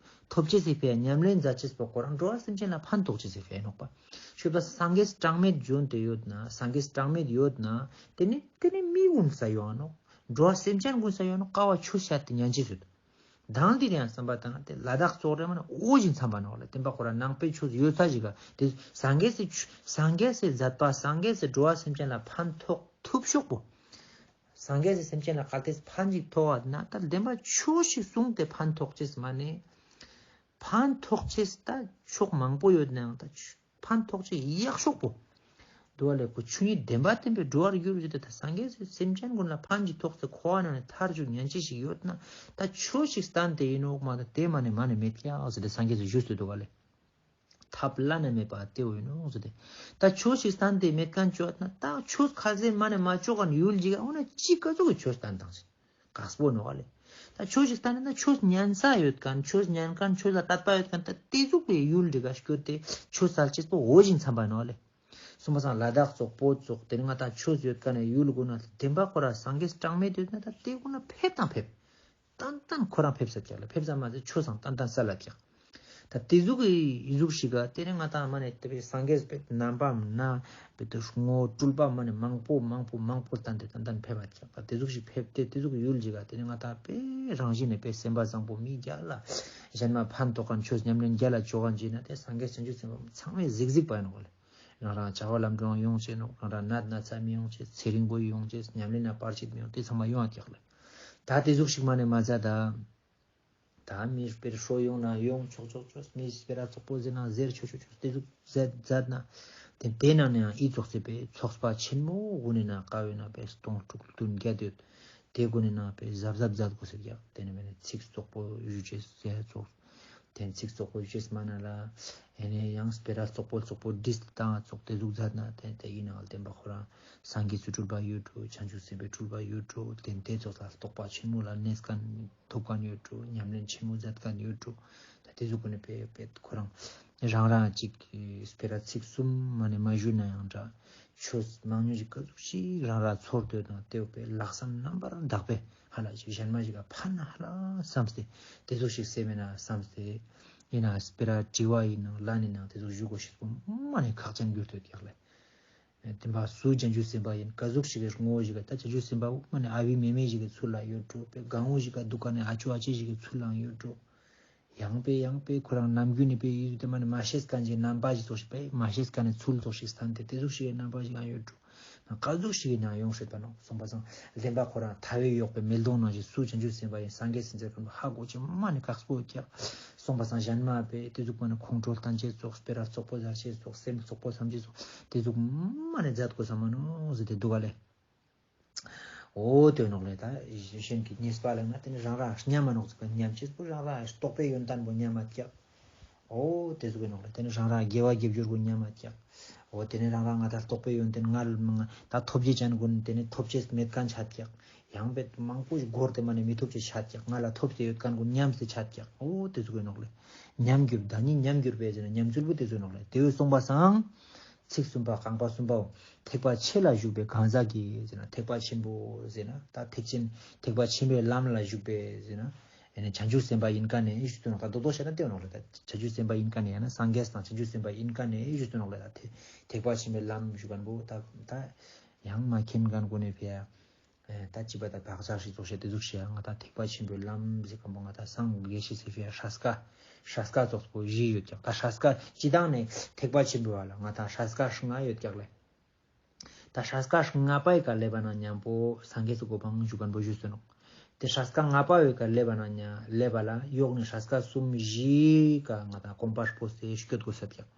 ཐོབ་ཅེས་སི་ཕིའ་ཉམས་ལེན་མཛད་ཅེས་པོ་ཁོ་རང་འགྲོ་བ་སེམས་ཅན་ལ་ཕན་ཐོགས་ཅེས་སི་ཕིའ་ནོག་པ། ཤོད་པ་སངས་རྒྱས་གྲངས་མེད་བྱོན་ཏེ་ཡོད་ན་སངས་རྒྱས་གྲངས་མེད་ཡོད་ན་དེ་ནི་དེ་ནི་མི་ཀུན་ས་ཡོང་ནོག། འགྲོ་བ་སེམས་ཅན་ཀུན་ས་ཡོང་ནོག། ཀ་བ་ཆོས་བཤད་དེ་ཉན་ཅེས་ཡོད། དང་དེ་རིང་བསམ་པ་དང་དེ་ལ་དྭགས་ཙོགས་རེ་མ་ན་འོ་ཞིག་འཚམ་པ་ནོག་ལེ། དེན་པ་ཁོ་རང་ནང་པའི་ཆོས་ཡོད་ས་ཞིག་ག་དེ་སངས་རྒྱས་སི་ཆོས་སངས་རྒྱས་སི་མཛད་པ་སངས་རྒྱས་སི་འགྲོ་བ་སེམས་ཅན་ལ་ཕན་ཐོགས་ཐུབ་ཤོག་པོ། སངས་རྒྱས་སི་སེམས་ཅན་ལ་གལ་ཏེ་ཕན་ཅིག་ཐོགས་པ་ན་ད་དེན་པ་ཆོས་ཤིག་གསུངས་ཏེ་ཕན་ཐོགས་ཅེས་མ་ནི། ཕན་ཐོགས་ཅེས་ད་ཕྱོགས་མང་པོ་ཡོད་ནའང་ད་ཕན་ཐོགས་ཅེས་ཡག་ཤོག་པོ། དུ་བ་ལེ་ཁོ་ཆོས་ཉིད་བདེན་པ་བསྟན་པའི་འགྲོ་བར་འགྱུར་ཞུ་དེ་ད་སངས་རྒྱས་སི་སེམས་ཅན་ཀུན་ལ་ཕན་ཅིག་ཐོགས་ཏེ་འཁོར་བ་ནང་ནས་ཐར་རྒྱུ་ཉན་ཅེས་ཤིག་ཡོད་ན་ད་ཆོས་ཤིག་བསྟན་ཏེ་ཡིན་ནོག་མ་ད་དེ་མ་ནི་མ་ནི་མེད་ཀྱག་ཟེར་ཏེ་སངས་རྒྱས་སི་ཞུས་ཏེ་དུ་བ་ལེ། ཐབས་བླ་ན་མེད་པ་དེ་བོ་ཡིན་ནོག་ཟེར་ཏེ། ད་ཆོས་ཤིག་བསྟན་ཏེ་མེད་མཁན་ཅོ་ན་ད་ཆོས་ཁ་ཟེར་མ་ནི་མ་ཅོ་མཁན་ཡུལ་ཅིག་འོ་ན་ཅི་ག་ཟུག་གི་ཆོས་བསྟན་དང་ཟེར། དཀགས་པོ་ནོག་ལེ། ད་ཆོས་ཤིག་བསྟན་ན་ཆོས་ཉན་ས་ཡོད་མཁན་ཆོས་ཉན་མཁན་ཆོས་ལ་དད་པ་ཡོད་མཁན་ད་དེ་ཟུག་གི་ཡུལ་ཅིག་ག་སྐྱོད་དེ་ཆོས་སལ་ཅེས་པོ་འོ་ཞིག་འཚམ་པ་ནོག་ལེ། སོང་པ་སང་ལ་དྭགས་ཙོགས་བོད་ཙོགས་དེ་ནི་ང་ད་ཆོས་ཡོད་མཁན་ནི་ཡུལ་ཀུན་ན་དེན་པ་ཁོ་རང་སངས་རྒྱས་གྲངས་མེད་ཡོད་ན་ད་དེ་ཀུན་ན་ཕེབས་དང་ཕེབས། ཏན་ཏན་ཁོ་རང་ཕེབས་ས་ཀྱག་ལེ། ཕེབས་ས་མ་ཟད་ཆོས་སང་ཏན་ཏན་སལ་ལ་ཀྱག། ད་དེ་ཟུག་གི་ཟུག་ཞིག་ག་དེ་ནི་ང་ཏང་མ་ནི་དེ་བའི་སངས་རྒྱས་པའི་རྣམ་པ་མ་ན་བའི་དུ་ངོ་སྤྲུལ་པ་མ་ནི་མང་པོ་མང་པོ་མང་པོ་བསྟན་ཏེ་ཏན་ཏན་ཕེབས་པ་ཀྱག། ད་དེ་ཟུག་ཞིག་ཕེབས་ཏེ་དེ་ཟུག་གི་ཡུལ་ཞིག་ག་དེ་ནི་ང་ཏང་པའི་རང་བཞིན་ནི་པའི་སེམས་པ་བཟང་པོ་མི་རྒྱལ་ལ་གཞན་མ་ཕན་ཐོགས་མཁན་ཆོས་ཉམས་ལེན་རྒྱལ་ལ་ཅོ་མཁན་ཅིག་ན་དེ་སངས་རྒྱས་བྱང་ཆུབ་སེམས་དཔའ་ཚང་མས་གཟིགས་གཟིགས་པ་ཡིན་ནོག་ལེ། རང་རང་བྱ་བ་ལམ་འགྲོ་ཡོང་ཅེས་ནོག། རང་རང་ནད་ན་ཚ་མི་ཡོང་ཅེས་ཚེ་རིང་པོ་ཡོང་ཅེས་ཉམས་ལེན་ན་བར་ཆད་མི་ཡོང་དེ་ཚང་མ་ཡོང་བ་ཀྱག་ལེ། ད་དེ་ཟུག་ཞིག་མ་ནི་མ་མཛད་ད། ད་མི་སྤེ་ར་ཧྲོ་ཡོང་ན་ཡོང་ཆོག་ཆོག་ཆོག། མི་སྤེ་ར་ཙོག་པོ་ཟེར་ན་ཟེར་ཆོག་ཆོག་ཆོག། དེ་ཟུག་ཟེར་མཛད་ན་དེ་དེ་ནང་ནས་ཡང་ཨི་ཙོགས་ཟེར་པའི་ཚོགས་པ་ཆེན་མོ་གུན་ནི་ནང་ཀ་བོའི་ནང་པའི་སྟོང་དྲུག་བདུན་བརྒྱད་ཡོད། དེ་གུན་ནི་ནང་པའི་གཟབ་གཟབ་མཛད་དགོས་ཟེར་ཀྱག། དེ་ནི་མེད་ན་ཚིག་ཙོག་པོ་ཞུ་ཅེས་ཟེར་ཙོགས། དེ་ཚིག་ཙོག་པོ་ཞུ་ཅེས་མ་ན་ལ། ཨེ་ནས་ཡང་སྤེ་ར་ཙོག་པོ་ཙོག་པོ་བྲིས་ཏེ་བཏང་ཙོགས་དེ་ཟུག་མཛད་ན་དེ་དེ་ཡིན་ནའང་དེན་པ་ཁོ་རང་སངས་རྒྱས་སི་སྤྲུལ་པ་ཡོད་འགྲོ། བྱང་ཆུབ་སེམས་དཔའི་སྤྲུལ་པ་ཡོད་འགྲོ། དེ་དེ་ཙོགས་ལ་རྟོགས་པ་ཆེན་མོ་ལ་གནས་མཁན་ཐོབ་མཁན་ཡོད་འགྲོ། ཉམས་ལེན་ཆེན་མོ་མཛད་མཁན་ཡོད་འགྲོ། ད་དེ་ཟུག་གུན་ནི་པེ་པེ་ཁོ་རང་རང་རང་ཅིག་སྤེ་ར་ཚིག་གསུམ་མ་ནི་མ་ཞུས་ན་ཡང་འདྲ། ཆོས་མང་ཉུང་ཞིག་ག་ཟུག་ཞིག་རང་རང་ཚོར་འདོད་དང་དེ་བོ་པེ་ལྷག་བསམ་རྣམ་པར་དག་པས་ཧ་ལ་ཞིག་གཞན་མ་ཞིག་ག་ཕན་ན་ཧ་ལ་བསམ་སྟེ་དེ་ཟུག་ཞིག་སེམས་མེད་ན་བསམ་སྟེ་ཡིན་ན་སྤེ་ར་དྲི་བ་ཡིན་ནང་ལན་ཡིན་ནང་དེ་ཟུག་ཞུ་དགོས་ཤེས་པོ་མ་ནི་ཁག་ཅན་གྱུར་ཏེ་ཡོད་ཀྱག་ལེ། དེན་པ་སུ་བྱང་ཆུབ་སེམས་དཔའ་ཡིན་ག་ཟུག་ཞིག་གི་ངོ་བོ་ཞིག་ག་ད་བྱང་ཆུབ་སེམས་དཔའ་བོ་མ་ནི་ཨ་བི་མེ་མེ་ཞིག་གི་ཚུལ་ལ་ཡོད་འགྲོ། པེ་གང་བོ་ཞིག་ག་འདུག་ག་ནི་ཨ་ཅོ་ཨ་ཅེ་ཞིག་གི་ཚུལ་ལའང་ཡོད་འགྲོ། ཡང་པེ་ཡང་པེ་ཁོ་རང་ནམ་རྒྱུན་ནི་པེ་ཡུལ་དེ་མ་ནི་མ་ཤེས་མཁན་གྱི་རྣམ་པ་ཞིག་ཙོགས་ཤིག་པེ་མ་ཤེས་མཁན་ནི་ཚུལ་ཙོགས་ཤིག་སྟན་ཏེ་དེ་ཟུག་ཞིག་གི་རྣམ་པ་ཞིག་ཡང་ཡོད་འགྲོ། ན་ག་ཟུག་ཞིག་གི་ནང་ཡོང་སྲིད་པ་ནོག་གསུངས་པ་སང་། དེན་པ་ཁོ་རང་ཐ་བས་གཡོགས་པའི་མེ་ལྡོང་ནང་བཞིན་སུ་བྱང་ཆུབ་སེམས་དཔའ་ཡིན་སངས་རྒྱས་ཟེར་མཁན་པོ་ཧ་གོ་ཅེས་མ་ནི་ཁག་པོ་ཀྱག། གསུངས་པ་སང་གཞན་མ་པེ་དེ་ཟུག་མ་ནི་ཁོང་ཁྲོ་བཏང་ཅེས་ཙོགས་སྤེ་ར་ཙོག་པོ་ཟ་ཅེས་ཙོགས་སེམས་ཙོག་པོ་བསམ་ཅེས་ཙོགས་དེ་ཟུག་མ་ནི་མཛད་དགོས་ས་མ་ནོག་ཟེར་ཏེ་འདུག་ག་ལེ། འོ་དེ་ནོག་ལེ། ད་གཞན་གྱི་ཉེས་པ་ལེན་ན་དེ་ནི་རང་རང་ཉམས་མ་ནོག་ཟེར་བ་ཉམས་ཅེས་པོ་རང་རང་རྟོགས་པའི་ཡོན་ཏན་པོ་ཉམས་མ་ཀྱག། འོ་དེ་ཟུག་གི་ནོག་ལེ། དེ་ནི་རང་རང་དགེ་བ་དགེ་སྦྱོར་གུན་ཉམས་མ་ཀྱག། འོ་དེ་ནི་རང་རང་ང་ད་རྟོགས་པའི་ཡོན་ཏན་ང་ལ་ད་ཐོབ་ཅེས་ཅན་གུན་དེ་ནི་ཐོབ་ཅེས་མེད་མཁན་ཆ་ཀྱག། ཡང་པེ་མང་པོ་ཞིག་སྒོར་དེ་མ་ནི་མི་ཐོབ་ཅེས་ཆ་ཀྱག། ང་ལ་ཐོབ་སྟེ་ཡོད་མཁན་གུན་ཉམས་ཏེ་ཆ་ཀྱག། འོ་དེ་ཟུག་གི་ནོག་ལེ། ཉམས་འགྱུར་བདག་ཉིད་ཉམས་འགྱུར་བས་ཟེར་ན་ཉམས་ཚུལ་པོ་དེ་ཟུག་ནོག་ལེ། དེ་བས་གསུངས་པ་སང་། ཚིག་གསུམ་པ་རྐང་པ་གསུམ་པའོ། ཐེག་པ་ཆེ་ལ་ཞུགས་པའི་གང་ཟག་གིས་ཟེར་ན་ཐེག་པ་ཆེན་པོ་ཟེར་ན་ད་ཐེག་ཆེན་ཐེག་པ་ཆེན་པོའི་ལམ་ལ་ཞུགས་པའི་ཟེར་ན་ཨེ་ནི་བྱང་ཆུབ་སེམས་དཔའ་ཡིན་མཁན་ནི་ཞུ་དུ་ནོག། ད་རྡོག་རྡོག་བཤད་ན་དེ་ནོག་ལེ། ད་བྱང་ཆུབ་སེམས་དཔའ་ཡིན་མཁན་ནི་ཡང་ན་སངས་རྒྱས་དང་བྱང་ཆུབ་སེམས་དཔའ་ཡིན་མཁན་ནི་ཞུ་དུ་ནོག་ལེ། ད་ཐེག་ཐེག་པ་ཆེན་པོའི་ལམ་ཞུ་མཁན་པོ་ད་ད་ཡང་མ་མཁྱེན་མཁན་ཀུན་ནི་ཕི་ཡ། ཨེ་ད་ཅི་པ་ད་བག་ཆགས་ཤིག་ཙོགས་ཤིག་དེ་ཟུག་ཤིག་ང་ད་ཐེག་པ་ཆེན་པོའི་ལམ་ཟེར་མཁན་པོ་ང་ད་སངས་རྒྱས་ཤིག་ཟེར་ཕི་ཡ་ཧྲ་སྐ་ཧྲ་སྐ་ཙོགས་པོ་བཞི་ཡོད་ཀྱག། ད་ཧྲ་སྐ་སྤྱི་བཏང་ནས་ཐེག་པ་ཆེན་པོའི་བ་ལ་ང་ད་ཧྲ་སྐ་ལྔ་ཡོད་ཀྱག་ལེ། ད་ཧྲ་སྐ་ལྔ་པའི་ཀ་སླེབས་པ་ན་མཉམ་པོ་སངས་རྒྱས་སི་གོ་འཕང་ཞུ་མཁན་པོ་ཞུས་སོ་ནོག། དེ་ཧྲ་སྐ་ལྔ་པའི་ཀ་སླེབས་པ་ན་མཉམ་སླེབས་པ་ལ་ཡོག་ནི་ཧྲ་སྐ་གསུམ་བཞི་ཀ་ང་ད་གོམ་པ་སྤོས་ཏེ་སྐྱོད་དགོས་ས་ཀྱག།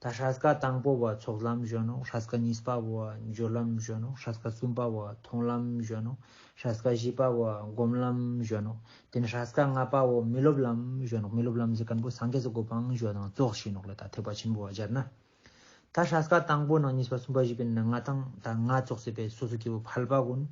ད་ཧྲ་སྐ་དང་པོ་བོ་ཚོགས་ལམ་ཞུ་ནོག། ཧྲ་སྐ་གཉིས་པ་བོ་སྦྱོར་ལམ་ཞུ་ནོག། ཧྲ་སྐ་གསུམ་པ་བོ་མཐོང་ལམ་ཞུ་ནོག། ཧྲ་སྐ་བཞི་པ་བོ་སྒོམ་ལམ་ཞུ་ནོག། དེ་ནི་ཧྲ་སྐ་ལྔ་པ་བོ་མི་སློབ་ལམ་ཞུ་ནོག། མི་སློབ་ལམ་ཟེར་མཁན་པོ་སངས་རྒྱས་སི་གོ་འཕང་ཞུ་དང་ཙོགས་ཤིག་ནོག་ལེ། ད་ཐེག་པ་ཆེན་པོ་བ་སྦྱར་ན། ད་སྲས་ཀ་དང་པོ་ནང་གཉིས་པ་གསུམ་པ་བཞི་པའི་ནང་ང་དང་ད་ང་ཙོགས་སེ་པའི་སོ་སོ་སྐྱེ་བོ་ཕལ་པ་གུན།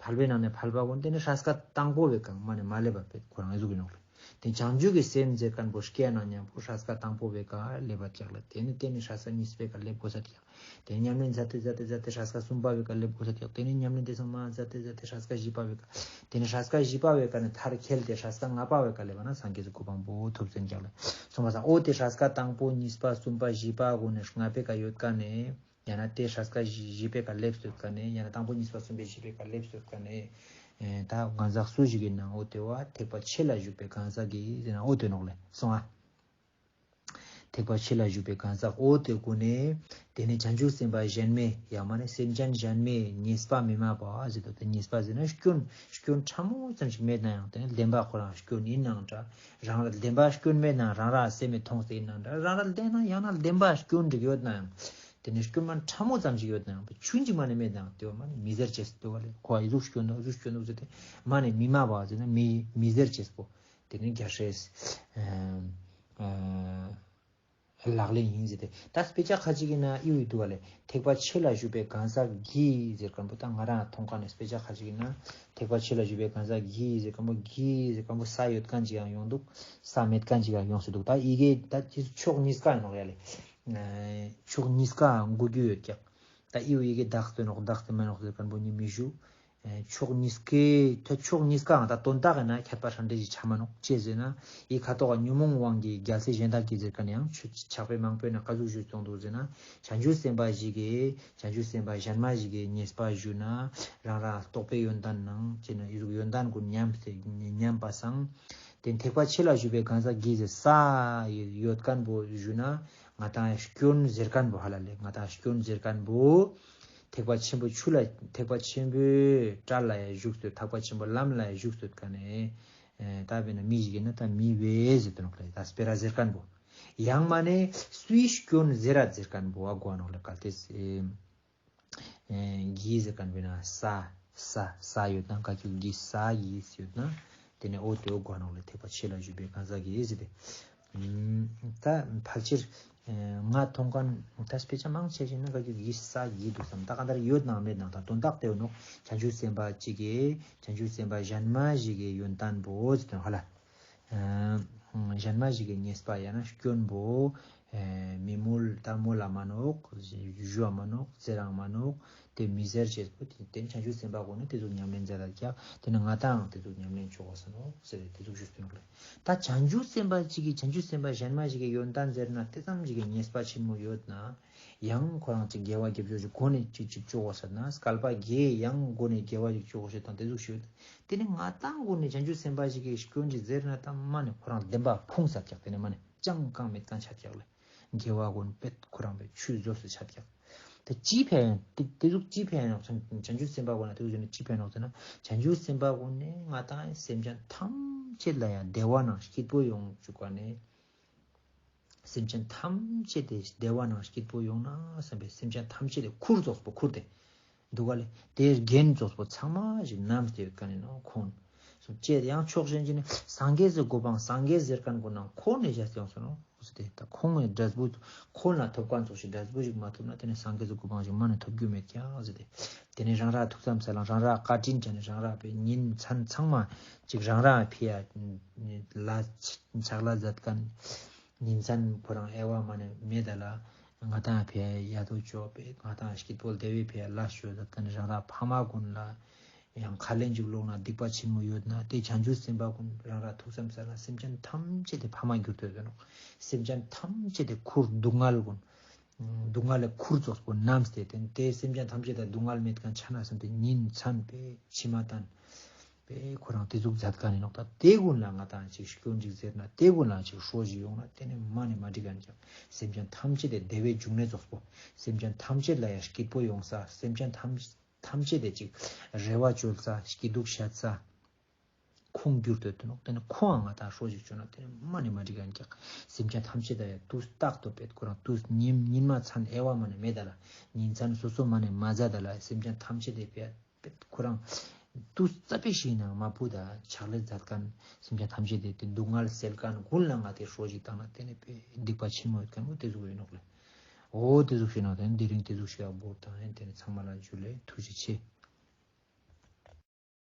ཕལ་པའི་ནང་ནས་ཕལ་པ་གུན་དེ་ནི་སྲས་ཀ་དང་པོ་བའི་ཀ་མ་ནས་མ་ལེབ་པ་པེ་ཁོ་རང་ཨི་ཟུག་གི་ནོག་ལེ། དེ་བྱང་ཆུབ་ཀྱི་སེམས་ཟེར་ཁན་པོ་སྐྱེ་ན་མཉམ་པོ་སྲས་ཀ་དང་པོ་བའི་ཀ་ལེབ་པ་ཀྱག་ལེ། དེ་ནི་དེ་ནི་སྲས་ཀ་གཉིས་པའི་ཀ་ལེབ་དགོས་ས་ཀྱག། དེ་ནི་ཉམས་ལེན་མཛད་དེ་མཛད་དེ་མཛད་དེ་སྲས་ཀ་གསུམ་པ་བའི་ཀ་ལེབ་དགོས་ས་ཀྱག། དེ་ནི་ཉམས་ལེན་དེ་ཚང་མ་མཛད་དེ་མཛད་དེ་སྲས་ཀ་བཞི་པ་བའི་ཀ། དེ་ནི་སྲས་ཀ་བཞི་པ་བའི་ཀ་ནི་མཐར་འཁྱོལ་ཏེ་སྲས་ཀ་ལྔ་པ་བའི་ཀ་ལེབ་པ་ན་སངས་རྒྱས་སི་གོ་འཕང་པོ་ཐོབ་ཟེར་ཀྱག་ལེ། སོང་པ་སང་འོ་དེ་སྲས་ཀ་དང་པོ་གཉིས་པ་གསུམ་པ་བཞི་པ་གུན་ནི་ལྔ་པའི་ཀ་ཡོད་ཀ་ནི། ཡང་ན་དེ་སྲས་ཀ་བཞི་བཞི་པའི་ཀ་ལེབ་སོད་ཀ་ནས་ཡང་ན་དང་པོ་གཉིས་པ་གསུམ་པའི་བཞི་པའི་ཀ་ལེབ་སོད་ཀ་ནས། ཨེ་ད་གང་ཟག་སུ་ཞིག་གི་ནང་འོ་དེ་བ་ཐེག་པ་ཆེ་ལ་ཞུགས་པའི་གང་ཟག་གི་ཟེར་ན་འོ་དེ་ནོག་ལེ་སོང་ཨ། ཐེག་པ་ཆེ་ལ་ཞུགས་པའི་གང་ཟག་འོ་དེ་གུན་ནི། དེ་ནི་བྱང་ཆུབ་སེམས་དཔའ་གཞན་མའི་ཡང་མ་ནི་སེམས་ཅན་གཞན་མའི་ཉེས་པ་མི་སྨྲ་བ་ཟེར་དོ། དེ་ཉེས་པ་ཟེར་ན་སྐྱོན་སྐྱོན་ཕྲ་མོ་ཙམ་ཞིག་མེད་ན་ཡང་དེ་ནི་བདེན་པ་ཁོ་རང་སྐྱོན་ཡིན་ནའང་འདྲ། རང་ར་བདེན་པ་སྐྱོན་མེད་ན་རང་ར་སེམས་མི་མཐོང་སྟེ་ཡིན་ནའང་འདྲ། རང་ར་བདེན་ན་ཡང་ན་བདེན་པ་སྐྱོན་འགྲིག་ཡོད་ན་ཡང་། དེ་ནི་སྐྱོན་མ་ཕྲ་མོ་ཙམ་ཞིག་ཡོད་ན་ཡང་ཆུན་ཅིག་མ་ནི་མེད་ན་ཡང་དེ་བ་མ་ནི་མི་ཟེར་ཅེས་དེ་བ་ལེ་ཁོ་ཨི་ཟུག་སྐྱོན་ནོག་ཨི་ཟུག་སྐྱོན་ནོག་ཟེར་ཏེ་མ་ནི་མི་སྨྲ་བ་ཟེར་ན་མི་མི་ཟེར་ཅེས་པོ། དེ་ནི་རྒྱལ་སྲས་ཨ་ཨ་ལག་ལེན་ཡིན་ཟེར་ཏེ། ད་དཔེ་ཆ་ཁ་ཅིག་གི་ནང་ཨི་ཡོད་འདུག་བ་ལེ། ཐེག་པ་ཆེ་ལ་ཞུགས་པའི་གང་ཟག་གིས་ཟེར་ཁན་པོ་ད་ང་རང་མཐོང་ཁན་ནི་དཔེ་ཆ་ཁ་ཅིག་གི་ནང་ཐེག་པ་ཆེ་ལ་ཞུགས་པའི་གང་ཟག་གིས་ཟེར་ཁན་པོ་གིས་ཟེར་ཁན་པོ་ས་ཡོད་ཁན་ཅིག་ཡང་ཡོང་འདུག། ས་མེད་ཁན་ཅིག་ཡང་ཡོང་སྲིད་འདུག། ད་ཨི་གེ་ད་ཅི་ཕྱོགས་གཉིས་ཀ་ཡིན་ནོག་ཡ་ལེ། ཕྱོགས་གཉིས་ཀ་གོ་རྒྱུ་ཡོད་ཀྱག། ད་ཨི་བོ་ཨི་གེ་བདག་ཏུ་ནོག་བདག་ཏུ་མེ་ནོག་ཟེར་ཁན་པོ་ནི་མི་ཞུ། ཨེ་ཕྱོགས་གཉིས་ཀའི་ད་ཕྱོགས་གཉིས་ཀའང་ད་དོན་དག་ཡིན་ན་ཁྱད་པར་ཧྲ་འདྲེ་ཞིག་ཆ་མ་ནོག། ཅི་ཟེར་ན། ཨི་ཁ་ཐོག་ཉོན་མོངས་དབང་གིས་རྒྱལ་སྲས་གཞན་དག་གིས་ཟེར་ཁན་ཡང་ཆོས་ཕྱག་དཔེ་མང་པོའི་ནང་ཀ་ཟུག་ཞུས་སོང་འདུག་ཟེར་ན། བྱང་ཆུབ་སེམས་དཔའ་ཞིག་གིས་བྱང་ཆུབ་སེམས་དཔའ་གཞན་མ་ཞིག་གི་ཉེས་པ་ཞུས་ན། རང་རང་རྟོགས་པའི་ཡོན་ཏན་ནང་ཅི་ན་ཨི་ཟུག་ཡོན་ཏན་གུན་ཉམས་ཏེ་ཉམས་པ་སང་། དེ་ཐེག་པ་ཆེ་ལ་ཞུགས་པའི་གང་ཟག་གིས་ཟེར་ས་ཡོད་ཁན་པོ་ཞུས་ན། ང་དང་སྐྱོན་ཟེར་ཁན་པོ་ཧ་ལ་ལེ། ང་དང་སྐྱོན་ཟེར་ཁན་པོ། ཐེག་པ་ཆེན་པོ་ཆུ་ལ་ཐེག་པ་ཆེན་པོའི་གྲལ་ལ་ཡང་ཞུགས་སོད། ཐེག་པ་ཆེན་པོ་ལམ་ལ་ཡང་ཞུགས་སོད་ཀ་ནས། ཨེ་ད་བས་ན་མི་ཞིག་ཡིན་ན་ད་མི་བས་ཟེར་དུ་ནོག་ལེ། ད་སྤེ་ར་ཟེར་ཁན་པོ། ཡང་མ་ནས་སུའི་སྐྱོན་ཟེར་ར་ཟེར་ཁན་པོ་ཨ་གོ་ནོག་ལེ། གལ་ཏེ་ཨེ་གིས་ཟེར་ཁན་པོ་ན་ས་ས་ས་ཡོད་ན་ག་ཁྱུ་གི་ས་གིས་ཡོད་ན། དེ་ནས་འོ་དེ་འོ་གོ་ནོག་ལེ། ཐེག་པ་ཆེ་ལ་ཞུགས་པའི་གང་ཟག་གིས་ཟེར་ཏེ། ད་ཕལ་ཆེར་ང་མཐོང་ཁན་ད་དཔེ་ཆ་མང་ཆེ་ཞིག་ན་ག་ཁྱུ་གི་ས་གིས་འདུག་སམ། ད་ག་འདར་ཡོད་ནང་མེད་ནང་ད་དོན་དག་དེ་འོ་ནོག། བྱང་ཆུབ་སེམས་དཔའ་གཅིག་གིས་བྱང་ཆུབ་སེམས་དཔའ་གཞན་མ་ཞིག་གི་ཡོན་ཏན་པོ་ཟེར་དོན་ཧ་ལ། ཨ་གཞན་མ་ཞིག་གི་ཉེས་པ་ཡང་ན་སྐྱོན་པོ། ཨེ་མི་མོལ་ད་མོལ་ལ་མ་ནོག། ཞུ་བ་མ་ནོག། ཟེར་རང་མ་ནོག། དེ་མི་ཟེར་ཅེས་པོ་དེ་བྱང་ཆུབ་སེམས་དཔའ་གོ་ནི་དེ་ཟུག་ཉམས་ལེན་མཛད་ད་ཀྱག། དེ་ནི་ང་དང་དེ་ཟུག་ཉམས་ལེན་ཆོག་གོ་ས་ནོག་ཟེར་དེ་ཟུག་ཞུས་སོང་ལེ། ད་བྱང་ཆུབ་སེམས་དཔའ་གཅིག་གིས་བྱང་ཆུབ་སེམས་དཔའ་གཞན་མ་ཞིག་གི་ཡོན་ཏན་ཟེར་ན་དེ་ཙམ་ཞིག་གི་ཉེས་པ་ཆེན་མོ་ཡོད་ན། ཡང་ཁོ་རང་ཅིག་དགེ་བ་རྒྱབ་སྐྱོར་ཞིག་གོ་ནས་ཅིག་ཅིག་ཆོག་གོ་ས་ན་སྐལ་པ་དགེ་ཡང་གོ་ནས་དགེ་བ་ཞིག་ཆོག་གོ་ཞིག་དང་དེ་ཟུག་ཞུས། དེ་ནི་ང་དང་གོ་ནས་བྱང་ཆུབ་སེམས་དཔའ་ཞིག་གི་སྐྱོན་ཅིག་ཟེར་ན་ད་མ་ནི་ཁོ་རང་བདེན་པ་ཕུང་ས་ཀྱག། དེ་ནི་མ་ནི་ཅང་གང་མེད་ཀྱང་ཆ་ཀྱག་ལེ། དགེ་བ་གུན་པེད་ཁོ་རང་པེད་ཆུད་ཟོས་སུ་ཆ་ཀྱག། དེ་ཅི་ཕན་ཡོན་དེ་དེ་ཟུག་ཅི་ཕན་ཡོན་ནོག་བྱང་ཆུབ་སེམས་དཔའ་གུན་ལ་དེ་ཟུག་ཟེར་ན་ཅི་ཕན་ཡོན་ནོག་ཟེར་ན། བྱང་ཆུབ་སེམས་དཔའ་གུན་ནི་ང་དང་སེམས་ཅན་ཐམས་ཅད་ལ་ཡང་བདེ་བ་ནང་སྐྱིད་པོ་ཡོང་བཅུག་ག་ནས། སེམས་ཅན་ཐམས་ཅད་དེ་བདེ་བ་ནང་སྐྱིད་པོ་ཡོང་ན་བསམ་པའི་སེམས་ཅན་ཐམས་ཅད་དེ་ཁུར་རྫོགས་པོ་ཁུར་ཏེ་འདུག་ག་ལེ། དེའི་རྒྱན་རྫོགས་པོ་ཚང་མ་ཞིག་བསྣམས་ཏེ་ཡོད་མཁན་ནི་ནོ་ཁོང་། སོ་ཅེས་ཡང་ཕྱོགས་གཞན་ཅིག་ནས་སངས་རྒྱས་སི་གོ་འཕང་སངས་རྒྱས་ཟེར་མཁན་གོ་ན་ཁོང་ནས་བཞག་ཡོང་སོང་ནོ་ཟེར་ཏེ། ད་ཁོང་ངི་འབྲས་བུ་ཁོང་ལ་ཐོབ་མཁན་ཙོགས་ཤིག་འབྲས་བུ་ཞིག་མ་ཐོབ་ན་དེ་ནས་སངས་རྒྱས་སི་གོ་འཕང་ཞིག་མ་ནས་ཐོབ་རྒྱུ་མེད་ཀྱག་ཟེར་ཏེ། དེ་ནས་རང་ར་ཐུགས་བསམ་ས་ལ་རང་ར་བཀའ་དྲིན་ཅན་རང་ར་པའི་ཉིན་མཚན་ཚང་མ་ཅིག་རང་ར་ཕི་ཡ་ལ་ཕྱག་ལས་མཛད་མཁན། ཉིན་མཚན་ཁོ་རང་དབྱེ་བ་མ་ནས་མེད་ད་ལ། ང་དང་ཕི་ཡ་ཡ་དོ་ཅོག་པའི་ང་དང་སྐྱིད་པོ་བདེ་བའི་ཕི་ཡ་ལ་ཤོད་ད་ཀན་རང་ར་ཕ་མ་ཀུན་ལ་ཡང་ཁ་ལན་ཅིག་ལོག་ན་སྡིག་པ་ཆེན་མོ་ཡོད་ན་དེ་བྱང་ཆུབ་སེམས་དཔའ་ཀུན་རང་ར་ཐུགས་བསམ་ས་ལ་སེམས་ཅན་ཐམས་ཅད་དེ་ཕ་མ་གྱུར་ཏེ་ཡོད་ནོག། སེམས་ཅན་ཐམས་ཅད་དེ་ཁུར་སྡུག་བསྔལ་ཀུན་སྡུག་བསྔལ་ལས་ཁུར་ཙོགས་པོ་བསྣམས་ཏེ་དེ་དེ་སེམས་ཅན་ཐམས་ཅད་དེ་སྡུག་བསྔལ་མེད་མཁན་ཆ་ན་བསམ་སྟེ་ཉིན་མཚན་པའི་མཆི་མ་བཏང་པས་ཁོ་རང་དེ་ཟུག་མཛད་མཁན་ཡིན་ནོག། ད་དེ་ཀུན་ལ་ང་དང་ཅིག་སྐྱོན་ཅིག་ཟེར་ན་དེ་ཀུན་ལ་ཅིག་ཧྲོ་ཞིག་ཡོང་ན་དེ་ནི་མ་ནི་མ་འགྲིག་ག་ཀྱག། སེམས་ཅན་ཐམས་ཅད་དེ་བདེ་བའི་འབྱུང་གནས་ཙོགས་པོ། སེམས་ཅན་ཐམས་ཅད་ལ་ཡང་སྐྱིད་པོ་ཡོང་ས། སེམས་ཅན་ཐམས་ཐམས་ཅད་དེ་ཅིག་རེ་བ་བཅོལ་ས། སྐྱིད་སྡུག་བཤད་ས། ཁོང་གྱུར་ཏེ་ཡོད་ནོག། དེ་ནི་ཁོང་ང་དང་ཧྲོ་ཞིག་བཅོ་ན་དེ་ནི་མ་ནི་མ་འགྲིག་ག་ཀྱག། སེམས་ཅན་ཐམས་ཅད་དེ་ཡང་དུས་རྟག་ཏུ་པེད་ཁོ་རང་དུས་ཉིན་ཉིན་མ་མཚན་དབྱེ་བ་མ་ནི་མེད་ད་ལ། ཉིན་མཚན་སོ་སོ་མ་ནི་མ་ཟད་ད་ལ་སེམས་ཅན་ཐམས་ཅད་དེ་པེད། པེད་ཁོ་རང་དུས་ཙ་པིག་ཞིག་ནང་མ་བུ་དང་ཕྱག་ལས་མཛད་མཁན་སེམས་ཅན་ཐམས་ཅད་དེ་དེ་སྡུག་བསྔལ་སེལ་མཁན་ཀུན་ལ་ང་དེ་ཧྲོ་ཞིག་བཏང་ན་དེ་ནི་པེད་སྡིག་པ་ཆེན་མོ་ཡོད་མཁན་པོ་དེ་ཟུག་ཡོད་ནོག་ལེ། འོ་དེ་ཟུག་ཤིག་ནང་དེ་ནི་དེ་རིང་དེ་ཟུག་ཤིག་ཡག་པོ་དང་ཡིན། དེ་ནི་ཚང་མ་ལ་ཇུ་ལེ། ཐུགས་རྗེ་ཆེ།